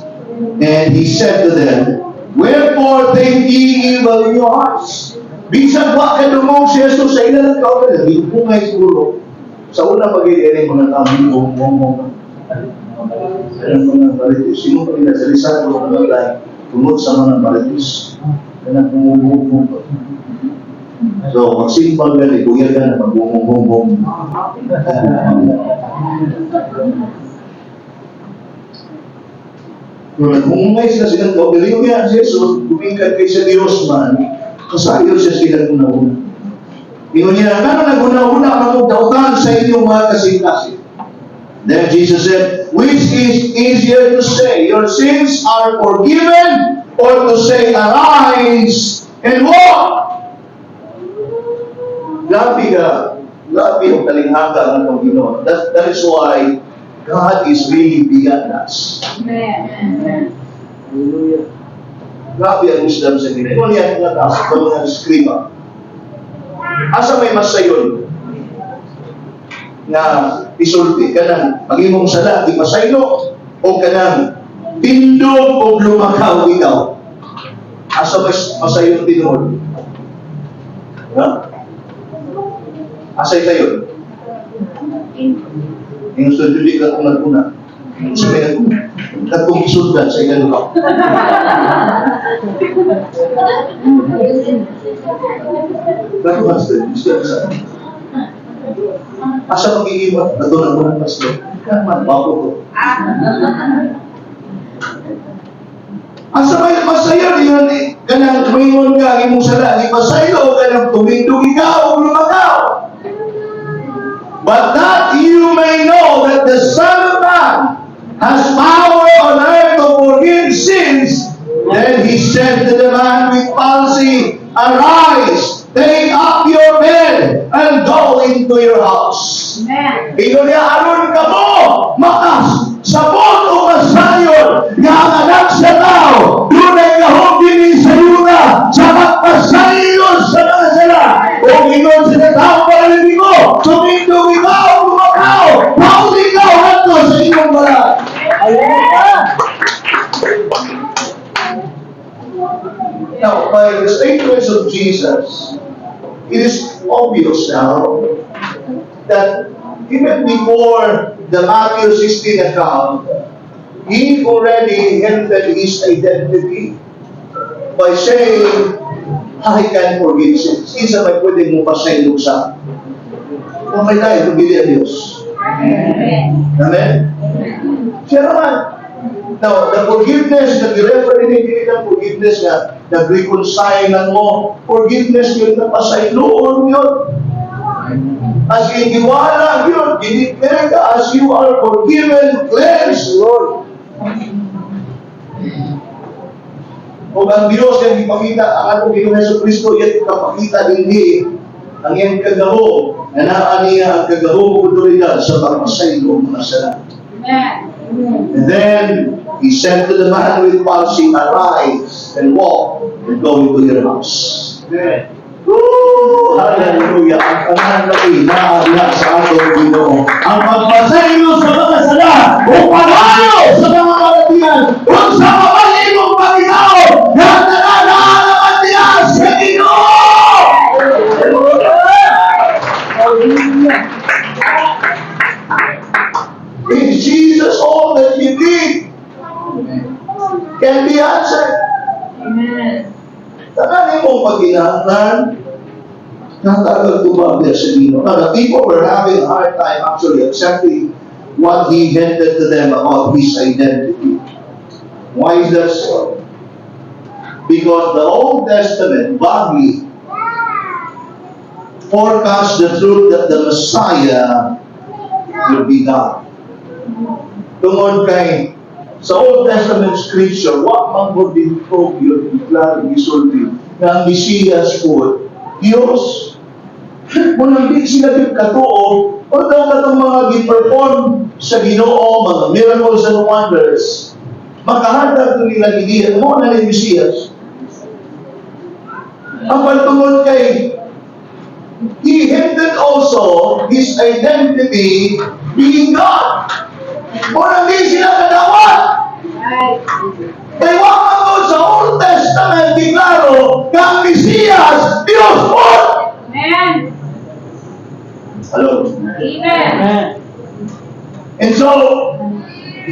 And He said to them, "Wherefore think ye evil in your hearts?" Bisan pa kay dungog si Jesus sa ilang kaugalingon, gibungay siguro. Sa una pag mga tao, bung bung bung. Ang mga balitis, sino pa nila sa Lisandro mga lay, tungod sa mga balitis. Kanang bumubong. So, magsimbang gali, kuya ka na, magbumubong. Kung naghungay sila silang kaugalingon niya, si Jesus, gumingkad kay sa Diyos man, kasayo siya silang una-una. Ingon niya, "Ngano naguna-una ang dautan sa inyong mga kasing-kasing?" Then Jesus said, "Which is easier to say, 'Your sins are forgiven,' or to say, 'Arise and walk'?" Grabe ka, grabe yung talinghaga ng atong Ginoo. That is why God is really beyond us. Amen. Hallelujah. Grabe ang wisdom sa Ginoo. Kung niya mga tao, sa mga eskriba, asa may masayon nga isulti kanang ang imong sala ipasaylo o kanang tindog o lumakaw ikaw? Asa may masayon tinuod? Ha? Asay sayon? Yung sunduli ka kung naguna. Sa may nagkong isundan sa ilang lugar. Pero pastor, gusto sa asa mag-iiwan? Nato na muna, pastor. Kaman, bago ko. Asa may masaya yun eh. Kanang tumingon ka, ang imong sala, ipasaylo o kanang tumindog ikaw o lumakaw. "But that you may know that the Son of Man has power on earth to forgive sins," then he said to the man with palsy, "Arise, take up your bed, and go into your house." Amen. Ingon niya, aron kamo makasabot o masayon nga ang Anak sa Tao dunay gahom dinhi sa yuta sa pagpasaylo sa mga sala. O ingon sa tao paralitiko, "Tumindog ikaw, lumakaw, pauli ikaw ngadto sa imong balay." Hallelujah. Now, by the statements of Jesus, it is obvious now that even before the Matthew 16 account, he already hinted his identity by saying, "I can forgive sins." Kinsa may pwede mo pasaylo sa kung may dahil kung dili ang Diyos. Amen. Amen? Siya naman. Now, the forgiveness na gi-refer din, hindi lang forgiveness nga nag-reconcile lang mo. Forgiveness yun na pasayloon yun. As in, giwala yun, dineclare ka as you are forgiven, cleansed. Lord. Kung ang Diyos ang ipakita, ang atong Ginoong Hesus Kristo, iyang kapakita dinhi ang iyang kagahom, na naa niya ang kagahom ug otoridad sa pagpasaylo mga sala. Amen. And then he said to the man with palsy, "Arise and walk and go into your house." Amen. Woo! Hallelujah! Ang tanan lagi naa diha sa atong Ginoo. Ang pagpasaylo sa mga sala o palayo sa mga kalatian unsa pa man imong paginaw, nga tanan naa naman diha sa Ginoo. Hallelujah. In Jesus, all that you need can be answered. Amen. Tanan imong pagkinahanglan, natagal tumabya sa Ginoo. Now, the people were having a hard time actually accepting what he hinted to them about his identity. Why is that so? Because the Old Testament vaguely forecast the truth that the Messiah would be God. Tungod kay sa Old Testament scripture, wa man gud dito yun klaro gisulti nga ang Mesiyas po Diyos. Kung hindi sila gyud katuo, although katong mga gi-perform sa Ginoo, mga miracles and wonders, makahatag nila ideya, mao na ni Mesiyas. Ang pagtungod kay he hinted also his identity being God. Mura di sila kadawat. Kay wa man gud sa Old Testament giklaro nga ang Mesiyas Diyos po. Amen. Hello. Amen. And so,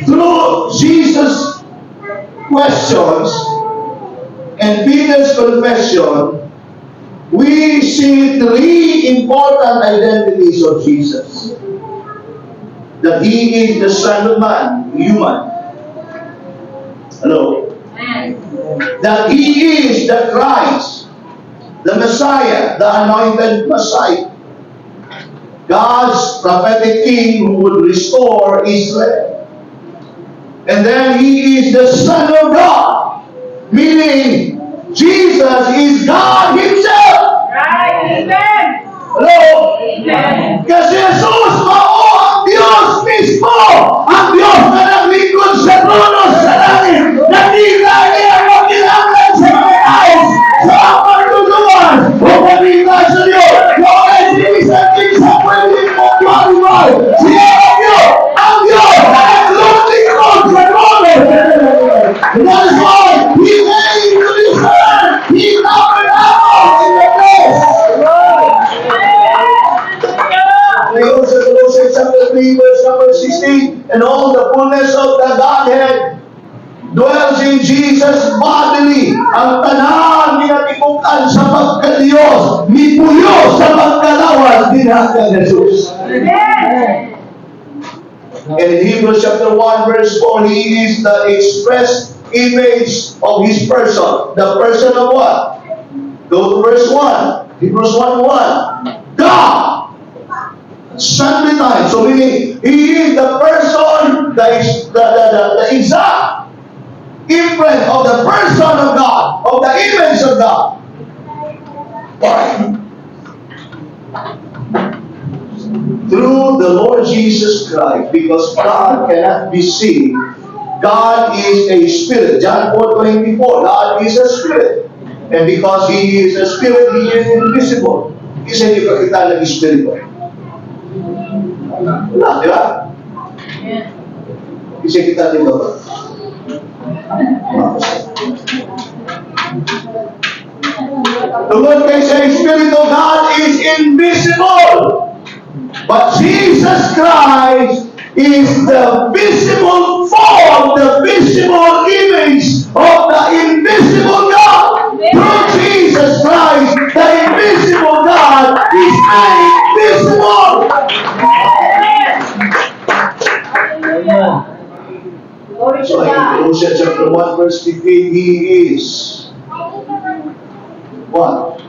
through Jesus' questions and Peter's confession, we see three important identities of Jesus. That he is the Son of Man, human. Hello. Amen. That he is the Christ, the Messiah, the anointed Messiah. God's prophetic king who would restore Israel. And then he is the Son of God, meaning Jesus is God Himself. Right. Amen. Hello? Amen. Kasi Jesus mao ang Diyos mismo. Ang Diyos na naglingkod sa trono sa langit. Nakita niya ang makinahanglan sa mga tao sa pagtulungan o pamilya sa Diyos. Wala si bisan kinsa pwede mo qualify. Siya ang Diyos. Ang Diyos na naglingkod sa trono sa langit. And that is why He came to this earth. He tabernacle in the flesh. Ngayon sa Colossians chapter 3 verse number 16, "And all the fullness of the Godhead dwells in Jesus bodily." Ang tanan ginatibukan sa pagka-Diyos, mipuyo sa pagkalawas dinha kang Jesus. Amen. And in Hebrews chapter 1 verse 4, He is the express image of His person. The person of what? Go to verse 1. Hebrews 1:1. God. Sundry times. So meaning, He is the person, the exact imprint of the person of God, of the image of God. Why? Through the Lord Jesus Christ, because God cannot be seen. God is a spirit. John 4:24, God is a spirit. And because He is a spirit, He is invisible. Kinsa inyong kakita ng espiritu? Wala, di ba? Amen. Kinsa kita, di ba? Wala. Tungod kay sa Espiritu, God is invisible. But Jesus Christ is the visible form, the visible image of the invisible God. Through Jesus Christ, the invisible God is made visible. Amen. Hallelujah. Glory to So in God. Colossians chapter 1 verse 15, He is what?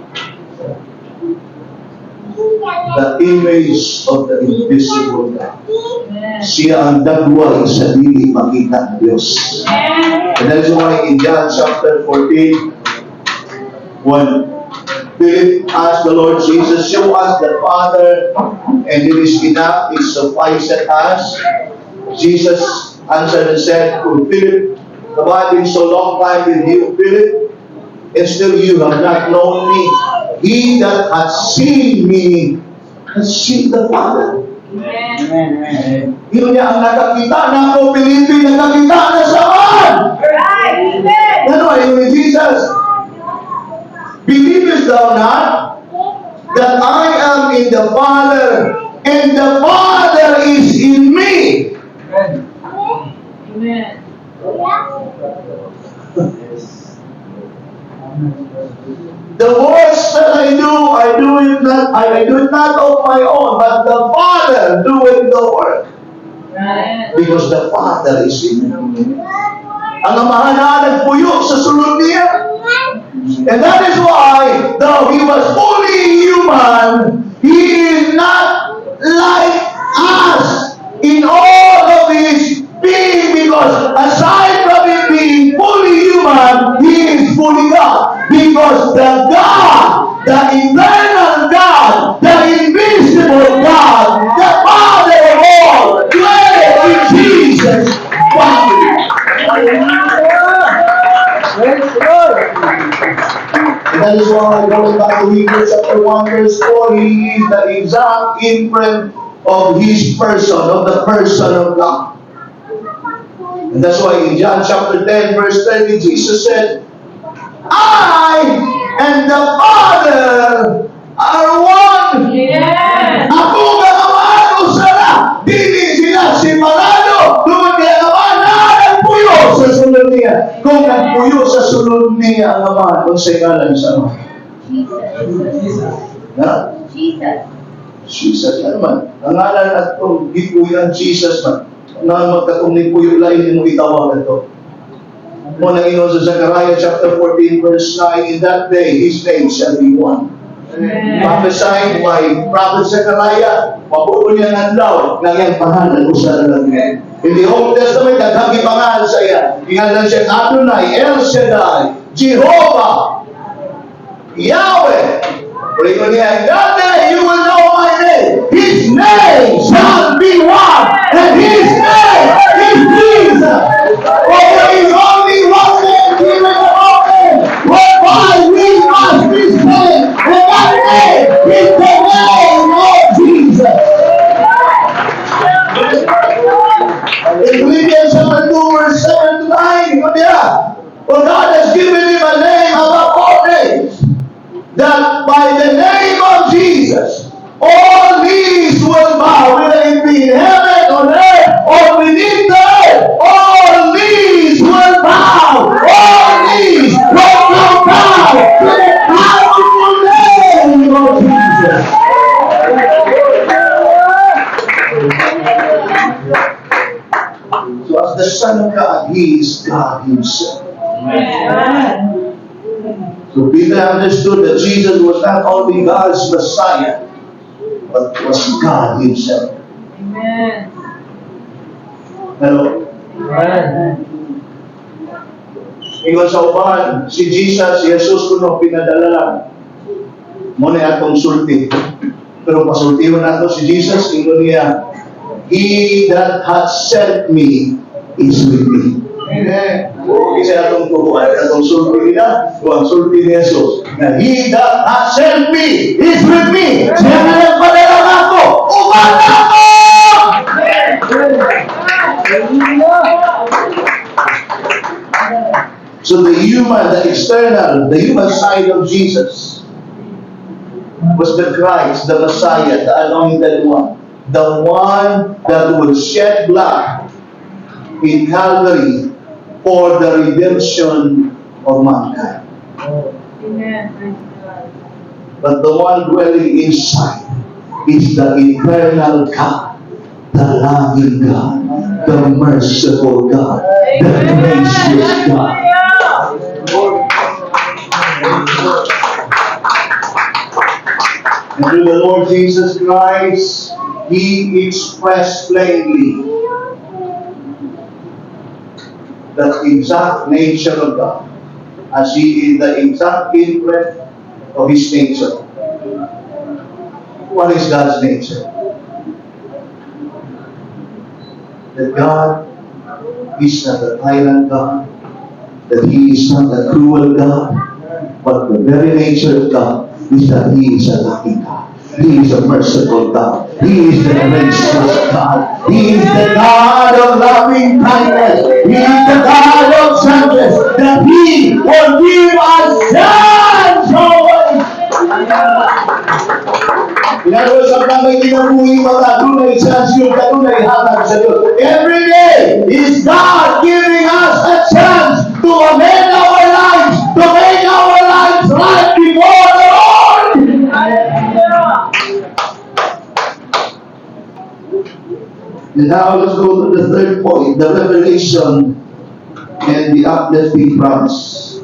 The image of the invisible God. Amen. Siya ang dagway sa dili makita ng Diyos. Amen. And that is why in John chapter 14, when Philip asked the Lord Jesus, "Show us the Father, and it is enough, it sufficeth us." Jesus answered and said to Philip, "Have I been so long time with you, Philip, and still you have not known me? He that hath seen me has seen the Father." Amen. Amen. Ingon niya, "Ang nakakita nako, Felipe, nakakita na sa Amahan." Right. Amen. Ano ay ni Jesus? "Believest thou not that I am in the Father and the Father is in me?" Amen. Amen. Yes. "The works that I do it not, I do it not of my own, but the Father doeth the work." Amen. Because the Father is in me. Ang Amahan na nagpuyo sa sulod niya. And that is why, though He was fully human, He is not like us in all of His being, because aside from Him being fully human, He is fully God. Because the God, the eternal God, the invisible God, the Father of all, dwelleth in Jesus' body. Hallelujah. Praise the Lord. And that is why, going back to Hebrews chapter 1, verse 4, He is the exact imprint of His person, of the person of God. And that's why in John chapter 10, verse 30, Jesus said, "I and the Father are one." Amen. Ako ug ang Amahan usa ra. Dili sila separado. Tungod kay ang Amahan na nagpuyo sa sulod niya. Kung nagpuyo sa sulod niya ang Amahan, unsay ngalan sa Amahan? Jesus. Ha? Jesus. Jesus na naman. Ang ngalan atong gipuyoan, Jesus man. Nga magkatong nipuyo lain mo itawag ato. Mao nang ingon sa Zechariah chapter 14 verse 9, "In that day His name shall be one." Amen. Prophesying by Prophet Zechariah, mabuo niya ang adlaw, nga iyang pangalan usa na lang. In the Old Testament, daghang gipangalan sa iya. Ingalan siya Adonai, El Shaddai, Jehovah, Yahweh. Pero ingon niya, "In that day you will know my name. His name shall be one, and His name is Jesus. For there is only one name given among men, whereby we must be saved, and that name is the name of Jesus." In Philippians chapter 2, verse 7 to 9, ingon niya, "For God has given Him a name above all names, that by the name of Jesus, all knees will bow, whether it be in heaven, on earth, or Son of God, He is God Himself. Amen. So Peter understood that Jesus was not only God's Messiah, but was God Himself. Amen. Hello? Amen. Ingon sa uban, si Jesus, si Jesus kuno pinadala lang. Mao na atong sulti. Pero pasultihon nato si Jesus, ingon niya, "He that hath sent me is with me." Amen. O kasi atong tubuan, atong sulti nila, o ang sulti ni Jesus, na "He that hath sent me is with me." Siya nga nagpadala nako, uban nako! Hallelujah. So the human, the external, the human side of Jesus was the Christ, the Messiah, the Anointed One, the one that would shed blood in Calvary for the redemption of mankind. Amen. Praise God. But the one dwelling inside is the eternal God, the loving God, the merciful God, the gracious God. Hallelujah. Lord. And through the Lord Jesus Christ, He expressed plainly the exact nature of God, as He is the exact imprint of His nature. What is God's nature? That God is not a tyrant God, that He is not a cruel God, but the very nature of God is that He is a loving God. He is a merciful God. He is the gracious God. He is the God of loving kindness. He is the God of justice. That He will give us chance always. In other words, ang may kinabuhi mga dunay chance yung kanunay hatag sa Diyos. Every day is God giving us a chance to amend our lives, to make our lives right before the Lord. Hallelujah. And now let's go to the third point, the revelation and the uplifting promise.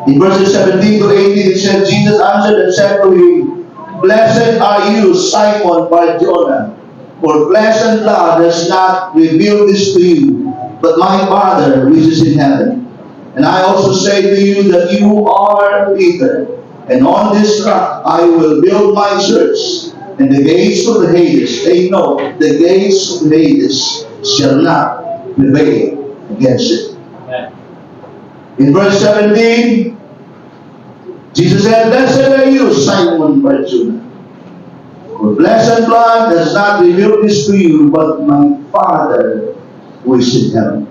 In verses 17 to 18, it said, Jesus answered and said to him, "Blessed are you, Simon Bar-Jonah, for flesh and blood has not revealed this to you, but my Father which is in heaven. And I also say to you that you are Peter, and on this rock I will build my church, and the gates of the Hades," they know, "the gates of Hades shall not prevail against it." Amen. In verse 17, Jesus said, "Blessed are you, Simon Bar-Jonah. For flesh and blood has not revealed this to you, but my Father who is in heaven."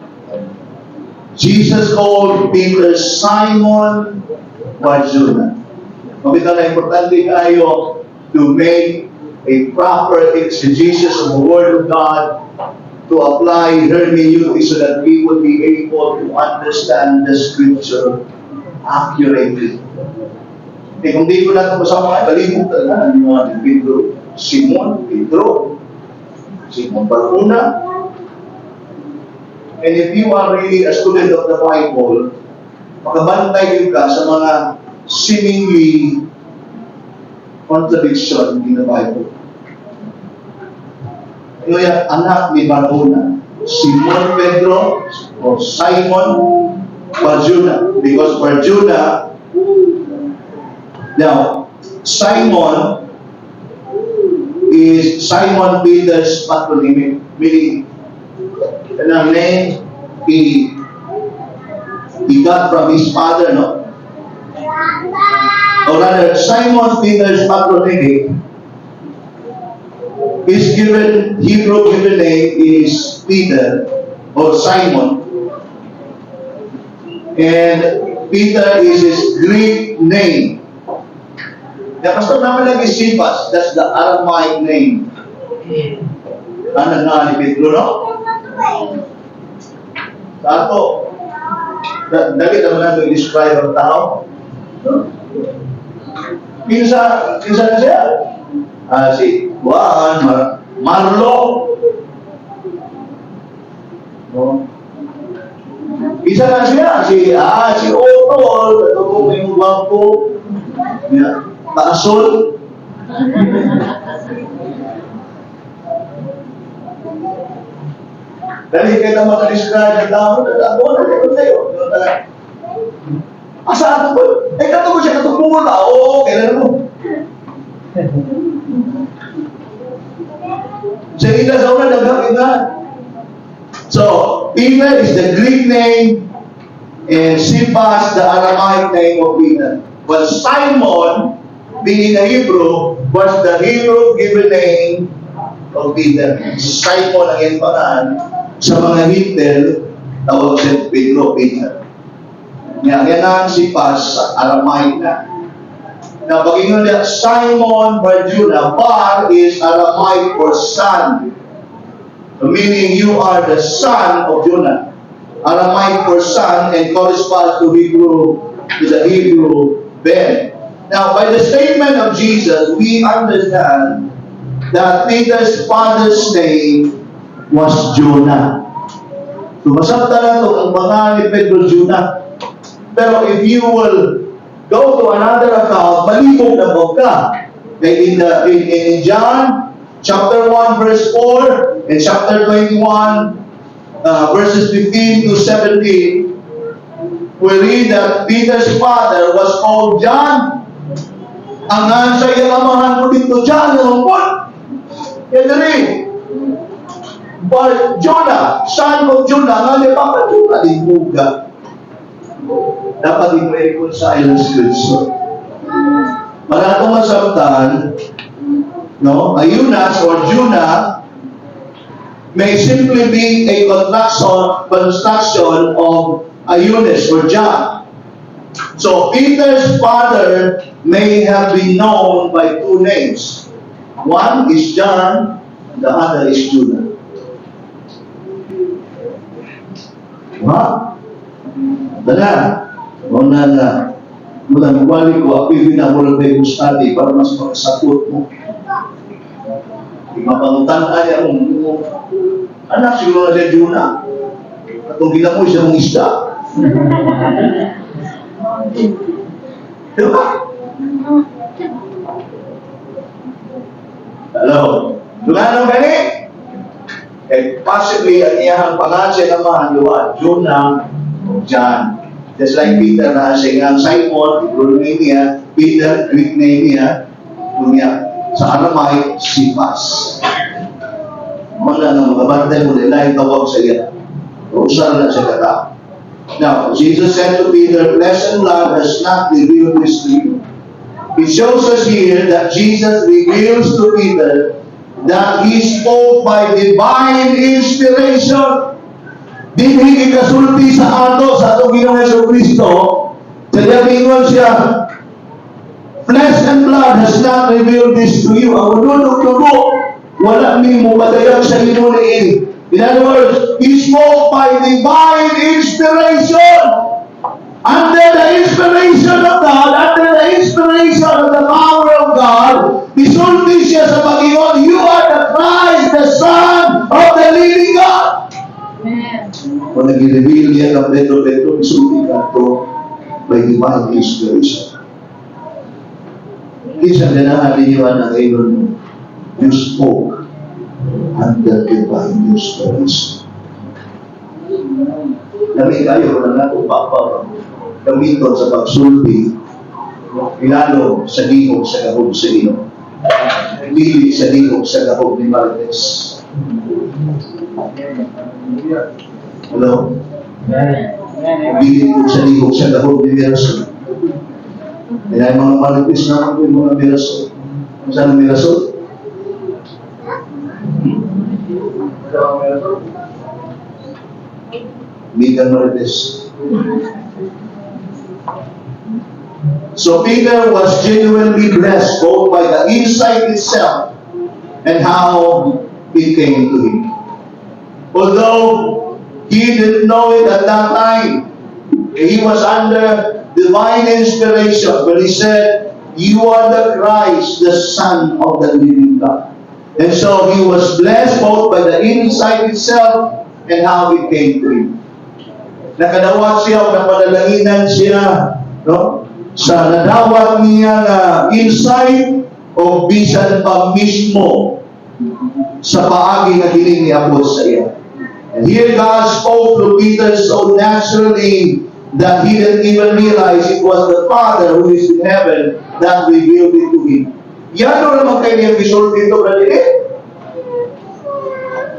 Jesus called Peter Simon Bar-Jonah. Mabita na importante kayo to make a proper exegesis of the Word of God, to apply hermeneutics so that we would be able to understand the Scripture accurately. Eh kung di ko na ito kasama, balibog talaga ng mga ni Pedro. Simon, Pedro, Simon Barjona. And if you are really a student of the Bible, makabantay yun ka sa mga seemingly contradiction in the Bible. Ano yan? Anak ni Barjona. Simon Pedro o Simon Barjona. Because Barjona, now, Simon is Simon Peter's patronymic, meaning, kanang name he got from his father, no? Or rather, Simon Peter's patronymic, his given Hebrew given name is Peter or Simon. And Peter is his Greek name. The pastor naman lagi Cephas, that's the Aramaic name. Ano nga ni Pedro, no? Sa ato, dali naman natin i-describe ang tao. No? Kinsa, kinsa na siya? Ah, si Juan, Marlo. No? Isa na siya, si Otol, ito po may gwapo, yeah, taasol. Dali kayo na maka-describe ang tao, na ako, na kayo sa'yo. Asa ato ko? Eh, kato ko siya, katong na. Oo, kailan mo? Sa ila sa una, daghang ina. So, Peter is the Greek name and Cephas the Aramaic name of Peter. But Simon, being a Hebrew, was the Hebrew given name of Peter. Simon ang iyang pangalan. Sa mga Hentil, tawag siya Pedro, Peter. Nga, yan ang Cephas sa Aramaic na. Now, pag-ingon niya, Simon Bar-Jonah, Bar is Aramaic for son. Meaning you are the son of Jonah. Aramaic for son and corresponds to the Hebrew Ben. Now, by the statement of Jesus, we understand that Peter's father's name was Jonah. So, masabtan nato ang pangalan ni Pedro, Jonah. Pero if you will go to another account, malibog na mo ka. Okay, in, the, in John chapter 1 verse 4 and chapter 21 verses 15 to 17, we read that Peter's father was called John. Ang ngan sa iyang amahan ko dito, John, ano po? Yan rin. But Jonah, son of Jonah, nga di ba Jonah, limuga. Dapat i-reconcile ang scripture. Para itong masabtan, no, Ayunas or Jonah may simply be a construction of Ayunes or John. So Peter's father may have been known by two names. One is John, the other is Jonah. Ha? Dala. Una na. Muna, balik ko, apili na mo lang Bible study para mas makasakot mo. Di mapangutan niya kung anak siguro na siya Jonah. At kung ginamoy siya mong isda. Di ba? Hello? Lunganong gani? Eh, possibly, ang iyahang pangalan siya naman, di ba? Jonah, John. Just like Peter na siya nga Simon, Hebrew name niya, Peter, Greek name niya, niya, sa Aramaic, Cephas. Mga nga mga bantay mo nila yung tawag sa iya. Usa na siya kata. Now, Jesus said to Peter, "Flesh and blood has not revealed this to you." It shows us here that Jesus reveals to Peter that he spoke by divine inspiration. Dinhi gikasulti sa ato, sa atong Ginoong Hesus Kristo, sa ingon siya, "Flesh and blood has not revealed this to you." Ang unod ug dugo, wala nimo padayag sa imo niini. In other words, he spoke by divine inspiration. Under the inspiration of God, under the inspiration of the power of God, isulti siya sa Panginoon, "You are the Christ, the Son of the living God." Amen. Kung nag-reveal niya kang Pedro, Pedro, isulti ka to by divine inspiration. Kinsa ganahan ninyo ang ingon mo, you spoke under divine inspiration. Lami kayo, wala na itong papa gamiton sa pagsulti, ilalo sa gihok sa gahom sa Ginoo. Dili sa gihok sa gahom ni Marites. Hello? Dili po sa gihok sa gahom ni Mirasol. Kaya yung mga Marites naman po yung mga Mirasol. Saan ang Mirasol? Hmm? Saan ang Mirasol? Migan Marites. So Peter was genuinely blessed both by the insight itself and how it came to him. Although he didn't know it at that time, he was under divine inspiration when he said, "You are the Christ, the Son of the living God." And so he was blessed both by the insight itself and how it came to him. Nakadawat siya o napadalanginan siya, no? Sa nadawat niya nga insight o bisan pa mismo sa paagi nga kini niabot sa iya. And here God spoke to Peter so naturally that he didn't even realize it was the Father who is in heaven that revealed it to him. Yan naman kay niyang gisulti ito, brother.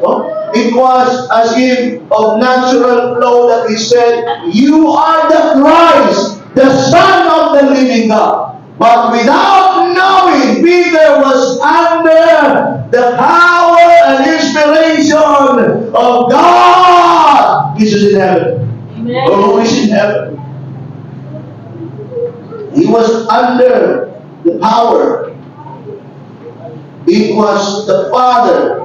No? It was as if of natural flow that he said, "You are the Christ, the Son of the living God." But without knowing, Peter was under the power and inspiration of God. Jesus in heaven. Amen. Oh, who is in heaven. He was under the power. It was the Father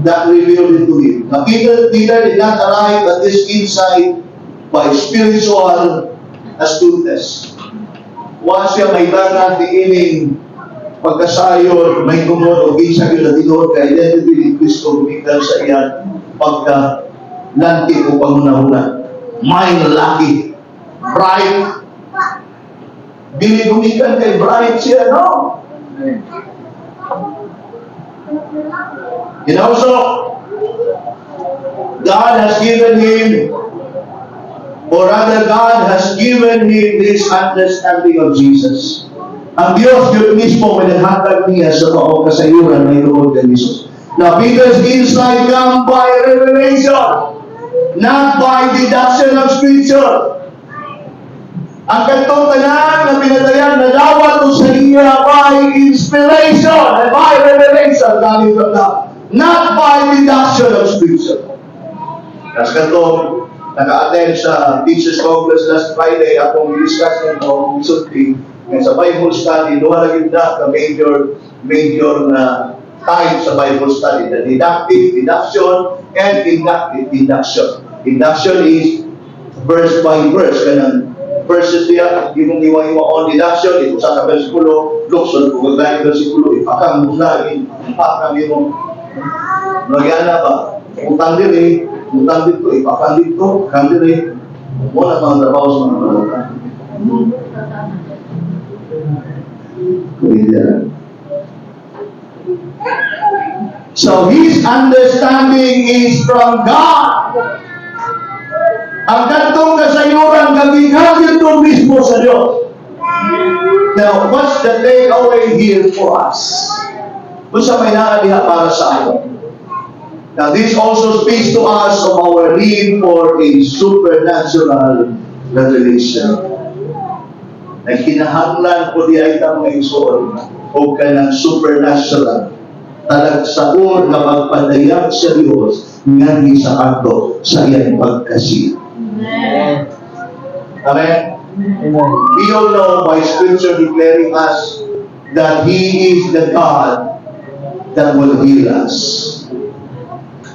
that revealed it to him. Now, Peter did not arrive at this insight by spiritual astuteness. Wa siya may niining pagkasayod, may tungod o kinsa gyud na tinuod ka identity ni Kristo gumikan sa iyang pagka lanti o panghunahuna. Mind lucky. Bright. Dili gumikan kay bright siya, no? And also, God has given him, or rather God has given him this understanding of Jesus. Ang Diyos yun mismo may naghatag niya sa maong kasayuran may tungod kay Jesus. Now, Peter's insight come by revelation, not by deduction of Scripture. Ang katong tanan na pinadayan na dawat to sa iya by inspiration and by revelation coming from God, not by deduction of Scripture. Kas katong naka-attend sa Teachers Congress last Friday, akong discuss nito, isulti, nga sa Bible study, duha na gyud na ka major major na type sa Bible study, the deductive deduction and inductive induction. Induction is verse by verse, kanang verses diya, imong iwa-iwa on deduction, ito sa ka bersikulo, lukson kung gagayang bersikulo, ipakang muna, ipakang imong Nagyana ba? Utang diri, utang dito, ipakang dito, kang diri. Mo na mga trabaho sa mga bata. Kuya. So his understanding is from God. Ang katong kasayuran gagikan dito mismo sa Diyos. Now, what's the takeaway here for us? Unsa may naa diha para sa ato? Now, this also speaks to us of our need for a supernatural revelation. Nagkinahanglan po diay ta, mga igsoon, og kanang supernatural talagsaon nga pagpadayag sa Dios ngadto sa ato sa iyang pagkasiya. Amen. Amen. Amen. We all know by Scripture declaring us that He is the God that will heal us.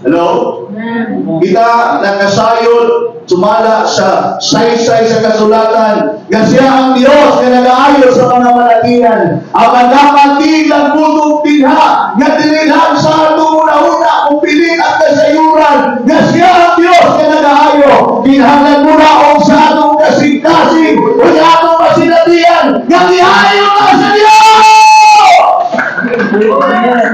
Hello? Amen. Kita nakasayod sumala sa saysay sa kasulatan nga siya ang Diyos nga nagaayo sa mga malatian. Apan dapat di lang putong tinha nga dinilhan sa atong una-una kung pilit ang kasayuran nga siya ang Diyos nga nagaayo. Kinahanglan mo na og sa atong kasing-kasing o sa atong kasinatian nga giayo na sa Diyos! Amen.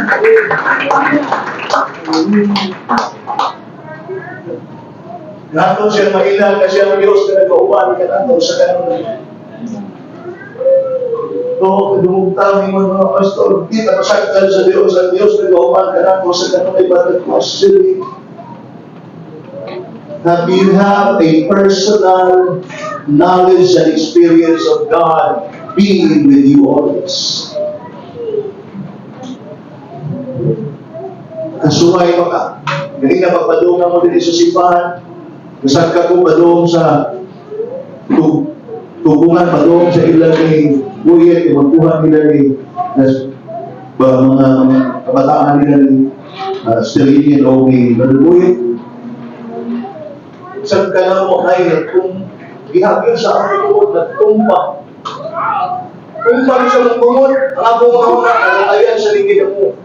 Nato siya mailhan kasi ang Diyos na nag-auban kanato sa kanon. To, dumugtang ingon mga pastor, di ta masaktan sa Diyos, ang Diyos nag-auban kanato sa kanunay. But the question is, that you have a personal knowledge and experience of God being with you always. Kasuway ba ka? Gani na pagpadungan mo din sa simbahan, Masag ka ko padung sa tubungan, padung sa ilang ni Buyet, magkuha nila ni nas, ba, mga kabataan nila ni Sterilian o ni Brother Buyet. Saan ka na mo ay kung gihapin sa akong tungod, nagtumpa. Tumpa rin sa mong tungod, ang akong mga una, nakatayan sa ligid ako.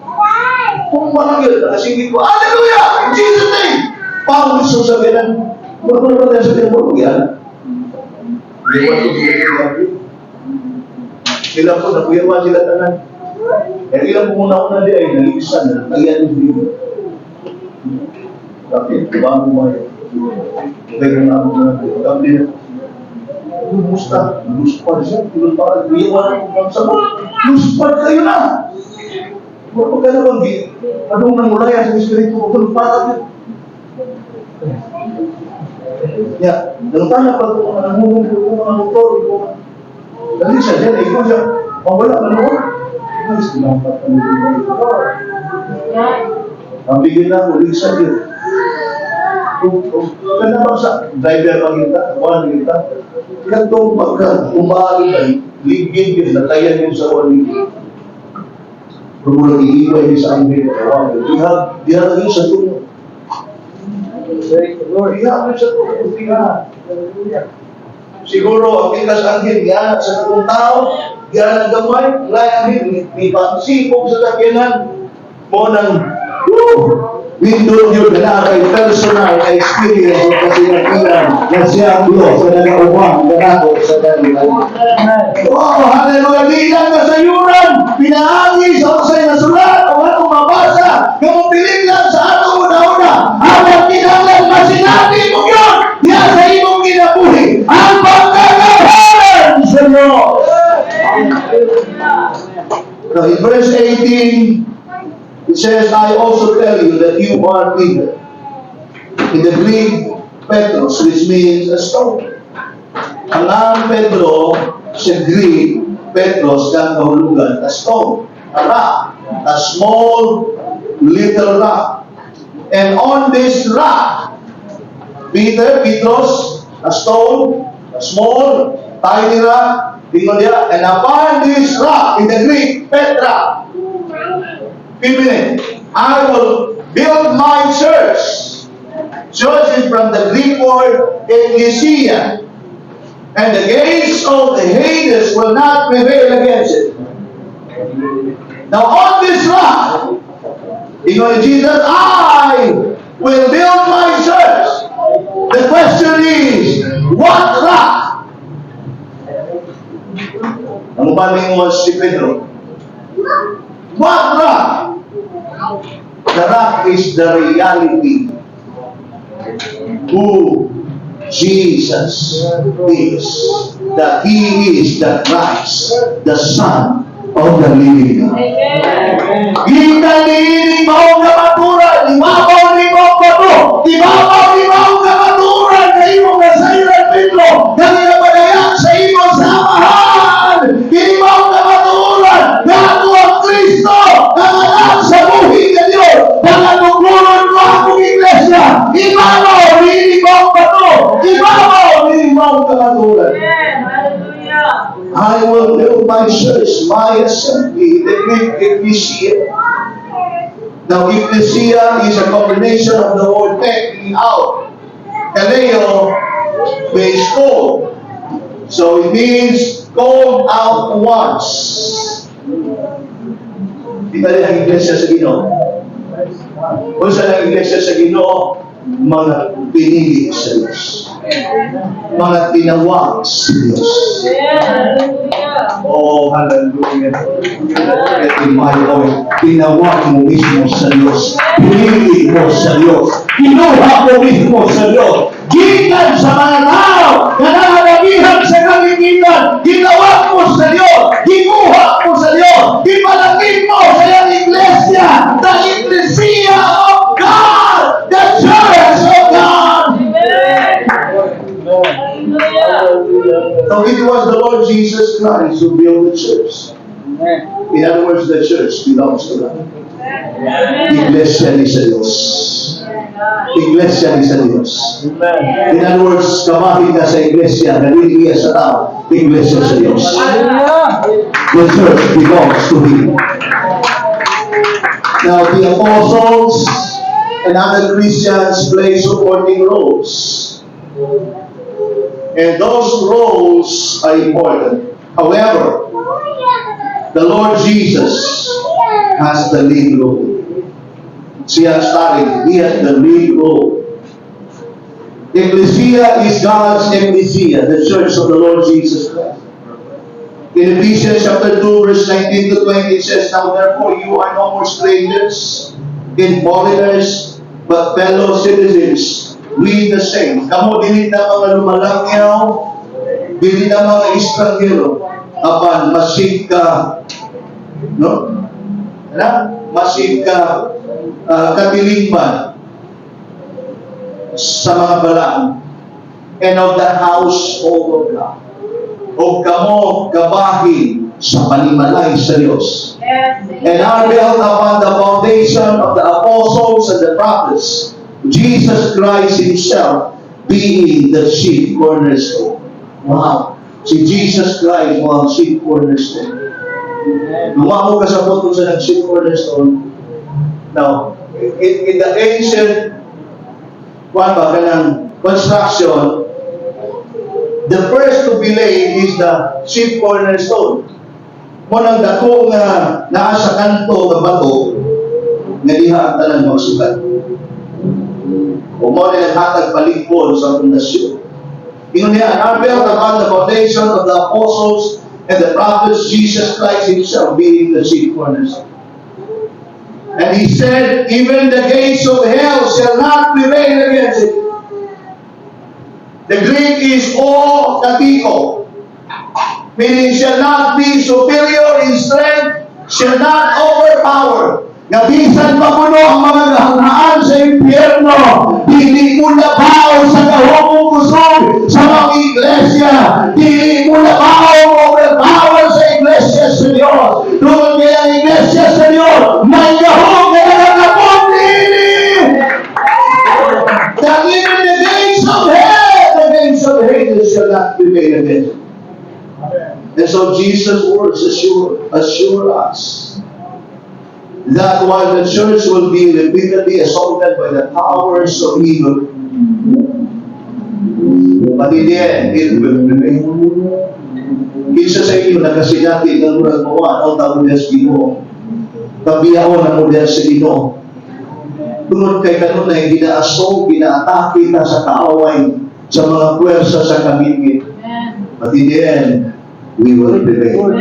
Tumpa lang yun, nakasingit ko, "Hallelujah! In Jesus' name!" Pangit sa sabihan. Wala ba tayo sa temple? Yan. Hindi ko ito. Sila po, nakuyawa sila tanan. Eh, ilang po muna ako na di ay nalisan na, ayan yung video. Bakit? Bago mo yun. Okay ka na ako na kamli na. Kumusta? Luspad siya. Tulad pa, kuyawa na kung bangsa mo. Luspad kayo na! Wala ka na bang, anong nangulaya sa Espiritu ko, tulad pa. Ya, nangutana pa ko mga nangungong ko mga motor ko. Dali siya dyan, ikaw siya. Mawala ka noon. Ay, salamat ka nito. Ang bigyan na ako, ligsan yun. Kung kana ba sa driver magita, one kita, katong pagka umaari ba, ligid yun, natayan yun sa one ligid. Kung mo nag-iiway niya sa anghel, tawag yun. Diha, diha yun sa tuno. Praise the Lord. Diha yun sa tuno, diha. Hallelujah. Siguro, ang pikas anghel, diha sa katong tao, diha ng gamay, lay anghel, ni pagsipog sa sakyanan, mo nang, woo! Window yun na kay personal na experience o kasinapian na siya ang Diyos sa nagaumang ganako sa kanila. Oh, hallelujah! Di lang na sayuran, pinaagi sa unsay nasulat o atong mabasa, nga mobilin lang sa atong una-una. Apan kinahanglan masinati mo yun, diya sa imong kinabuhi, ang pagkagawaran sa Diyos. Now, in verse 18, it says, "I also tell you that you are Peter." In the Greek, Petros, which means a stone. Ang ngalan Pedro sa Greek, Petros, kang kahulugan, a stone, a rock, a small little rock. And on this rock, Peter, Petros, a stone, a small, tiny rock, ingon niya, and upon this rock, in the Greek, Petra, feminine, I will build my church. Church is from the Greek word ekklesia. And the gates of the Hades will not prevail against it. Now on this rock, ingon ni Jesus, I will build my church. The question is, what rock? Ang uban mo si Pedro. What rock? The rock is the reality who Jesus is. That He is the Christ, the Son of the living God. Amen. Gikan niining maong kamaturan, ibabaw ni maong bato, ibabaw ni maong kamaturan na imong nasayran, Pedro, nga ginapadayag sa imong samahan. Kini maong kamaturan, nga ako ang Kristo, nga anak sa buhi nga Diyos, pangatukloron ko akong iglesia, ibabaw ni maong bato, ibabaw ni maong kamaturan. Amen. Hallelujah. I will build my church, my assembly, the Greek ecclesia. Now, ecclesia is a combination of the word ek, meaning out, kaleo means called. So it means called out ones. Di ba ang iglesia sa Ginoo? Kung saan ang iglesia sa Ginoo, mga pinili sa Diyos. Mga tinawag sa Diyos. Amen. Hallelujah. Oh, hallelujah. Get in my point. Tinawag mo mismo sa Diyos. Pinili mo sa Diyos. Kinuha mo mismo sa Diyos. Gikan sa mga tao na nakalagihan sa kalingitan, ginawag mo sa Diyos. Ginuha mo sa Diyos. Ipalagin mo sa iyang iglesia. The Ecclesia of God. The Church of God. Amen. Hallelujah. So it was the Lord Jesus Christ who built the church. In other words, the church belongs to God. Amen. Iglesia ni sa Diyos. Iglesia ni sa Diyos. In other words, kamahin ka sa iglesia, na dili iya sa tao, iglesia sa Diyos. The church belongs to Him. Now, the apostles and other Christians play supporting roles. And those roles are important. However, the Lord Jesus has the lead role. Siya starring, He has the lead role. Ecclesia is God's ecclesia, the church of the Lord Jesus Christ. In Ephesians chapter 2, verse 19 to 20, it says, "Now therefore you are no more strangers and foreigners, but fellow citizens with the saints." Kamo dili na mga lumalangyaw, dili na mga estranghero, apan masig ka, no? Na? Masig ka katilingban sa mga balaan and of the household of God. O kamo kabahin sa panimalay sa Diyos. And are built upon the foundation of the apostles and the prophets, Jesus Christ Himself being the chief cornerstone. Wow! Si Jesus Christ mao ang chief cornerstone. Lumako ka sa punto sa ng chief cornerstone. Now, in the ancient kuan ba, kanang construction, the first to be laid is the chief cornerstone. Mao nang dako nga naa sa kanto nga bato nga diha ang tanan magsukat. O mao ni naghatag palingkod sa pundasyon. Ingon niya, "And are built upon the foundation of the apostles and the prophets, Jesus Christ Himself being the chief cornerstone." And He said, "Even the gates of hell shall not prevail against it." The Greek is o katiko, meaning shall not be superior in strength, shall not overpower. Nga bisan pa kuno ang mga gahanghaan sa impyerno, dili mo labaw sa gahom ug kusog sa mga iglesia, dili mo labaw overpower sa iglesia sa Dios. Tungod kay ang iglesia sa Dios, may gahom nga nagapon dili. That even the gates of hell, the gates of Hades shall not prevail against it. And so Jesus' words assure us that while the church will be repeatedly assaulted by the powers of evil, but in the end, it will prevail. Kinsa sa inyo nakasinati ng murag mawanaw tawag niya sa Ginoo? Kabiyaon na mo diyan sa Ginoo. Tungod kay kanunay gina-assault, gina-atake ta sa kaaway, sa mga puwersa sa kamingit. But in the end, we will prevail.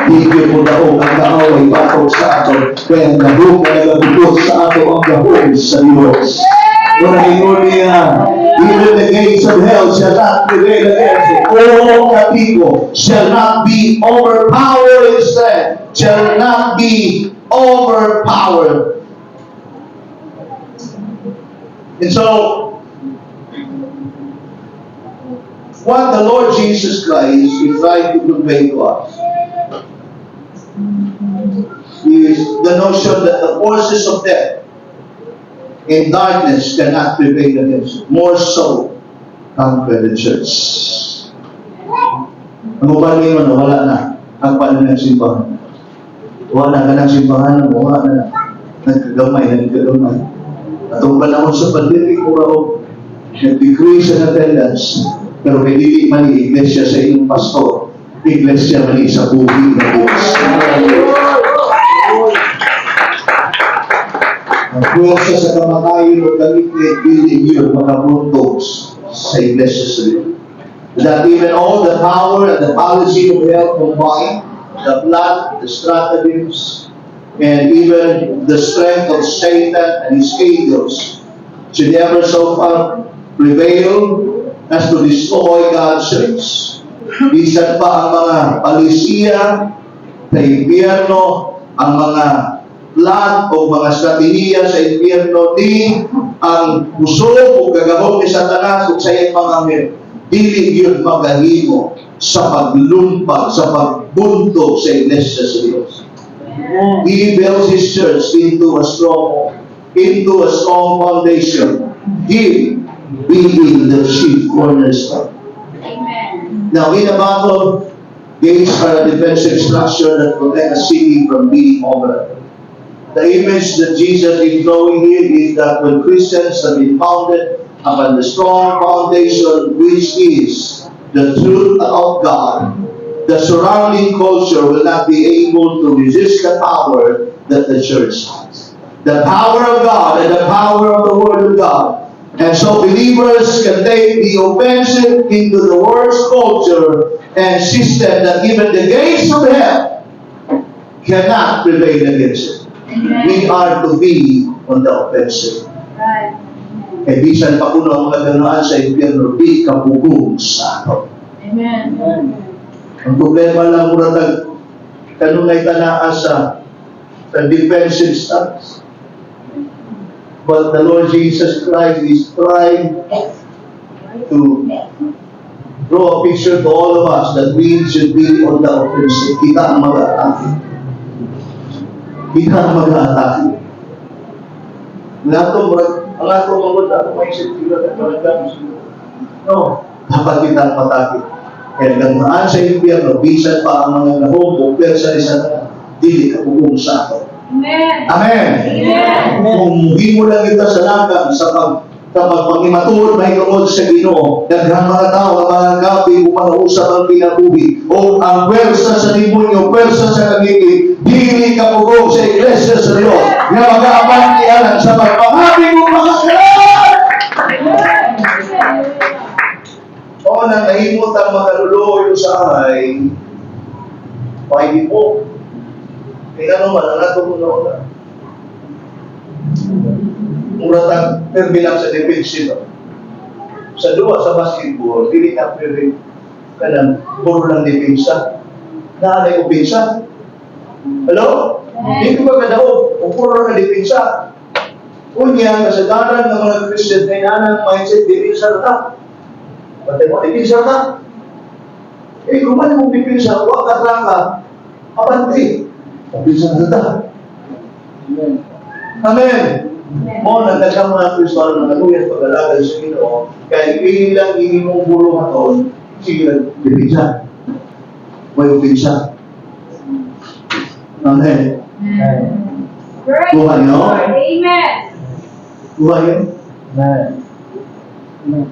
Di gyud modaog ang kaaway batok sa ato, kaya ang gahom na nagabugot sa ato ang gahom sa Diyos. Kung ingon niya, "Even the gates of hell shall not prevail against it." O katiko, shall not be overpowered instead, shall not be overpowered. And so, what the Lord Jesus Christ is trying to convey to us is the notion that the forces of death and darkness cannot prevail against it. More so, conquer the church. Ang uban ngayon, wala na ang paano ng simbahan. Wala ka ng simbahan, wala na. Nagkagamay, nagkagamay. Atong panahon sa pandemic, mura og nag-decrease ang attendance, pero kay dili man ni iglesia sa inyong pastor, iglesia man ni sa buhi ng Diyos. Ang puwersa sa kamatayon o kalipit, dili yun makabuntog sa iglesia sa Diyos. That even all the power and the policy of hell combined, the plot, the stratagems, and even the strength of Satan and his angels should ever so far prevail as to destroy God's church. Bisan pa ang mga palisiya sa impyerno, ang mga plot o mga estratehiya sa impyerno ni ang kusog o gagahom ni Satanas ug sa iyang mga anghel, dili yun magahimo sa paglumpag, sa pagbuntog sa iglesia sa Diyos. He builds His church into a strong foundation. He being the chief cornerstone. Amen. Now, in a battle, gates are a defensive structure that protect a city from being overrun. The image that Jesus is drawing here is that when Christians have been founded upon the strong foundation, which is the truth of God, the surrounding culture will not be able to resist the power that the church has. The power of God and the power of the Word of God And so believers can take the offensive into the world's culture and system that even the gates of hell cannot prevail against it. We are to be on the offensive. Kay bisan pa kuno ang mga sa impyerno, di kapugong sa ato. Amen. Ang problema lang, mura tag kanunay tanaa sa defensive stance. But the Lord Jesus Christ is trying to draw a picture to all of us that we should be on the offensive. Kita ang mag-atake. Kita ang mag-atake. Ang ato mga ato mindset sila at talaga. No, dapat kita ang matake. Kaya gagmaan sa impyerno, bisan pa ang mga gahom o pwersa ni Satanas, dili kapugong sa ato. Amen. Amen. Amen. Kung hindi mo lang kita sa lakang sa pag pagmatuod mahitungod sa Ginoo, daghang mga tao ang mga gabi ug mga usap ang kinabuhi o ang pwersa sa demonyo, pwersa sa kangiti, dili kapugong sa iglesia sa Dios nga mag-aabante alang sa pagpangabig ug mga kalat. O nang nahimot ang makaluluoy usahay, pwede po. Kaya naman, ang ato mo na mura tag permi lang sa defensive. Sa duwa sa basketball, dili na pwede kanang puro lang depensa. Naanay opensa. Hello? Di ko ba kadaog? O puro na depensa. Unya, kasagaran ng mga Christian kay nanang mindset, depensa na ta. Patay mo, depensa ka. Eh, kung ano mong depensa, wa ka traka, abante. Depensa na ta. Amen. Amen. Mo nang daghang mga Kristiyano na naluya sa pag-alagad sa Ginoo, kay ilang imong buhaton, sige lang depensa. May opensa. Amen. Praise Buhay, the no? Lord. Amen. Buhay yun? Amen.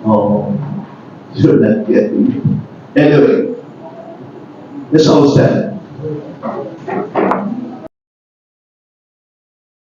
Oh, you're not getting it. Anyway, let's all stand.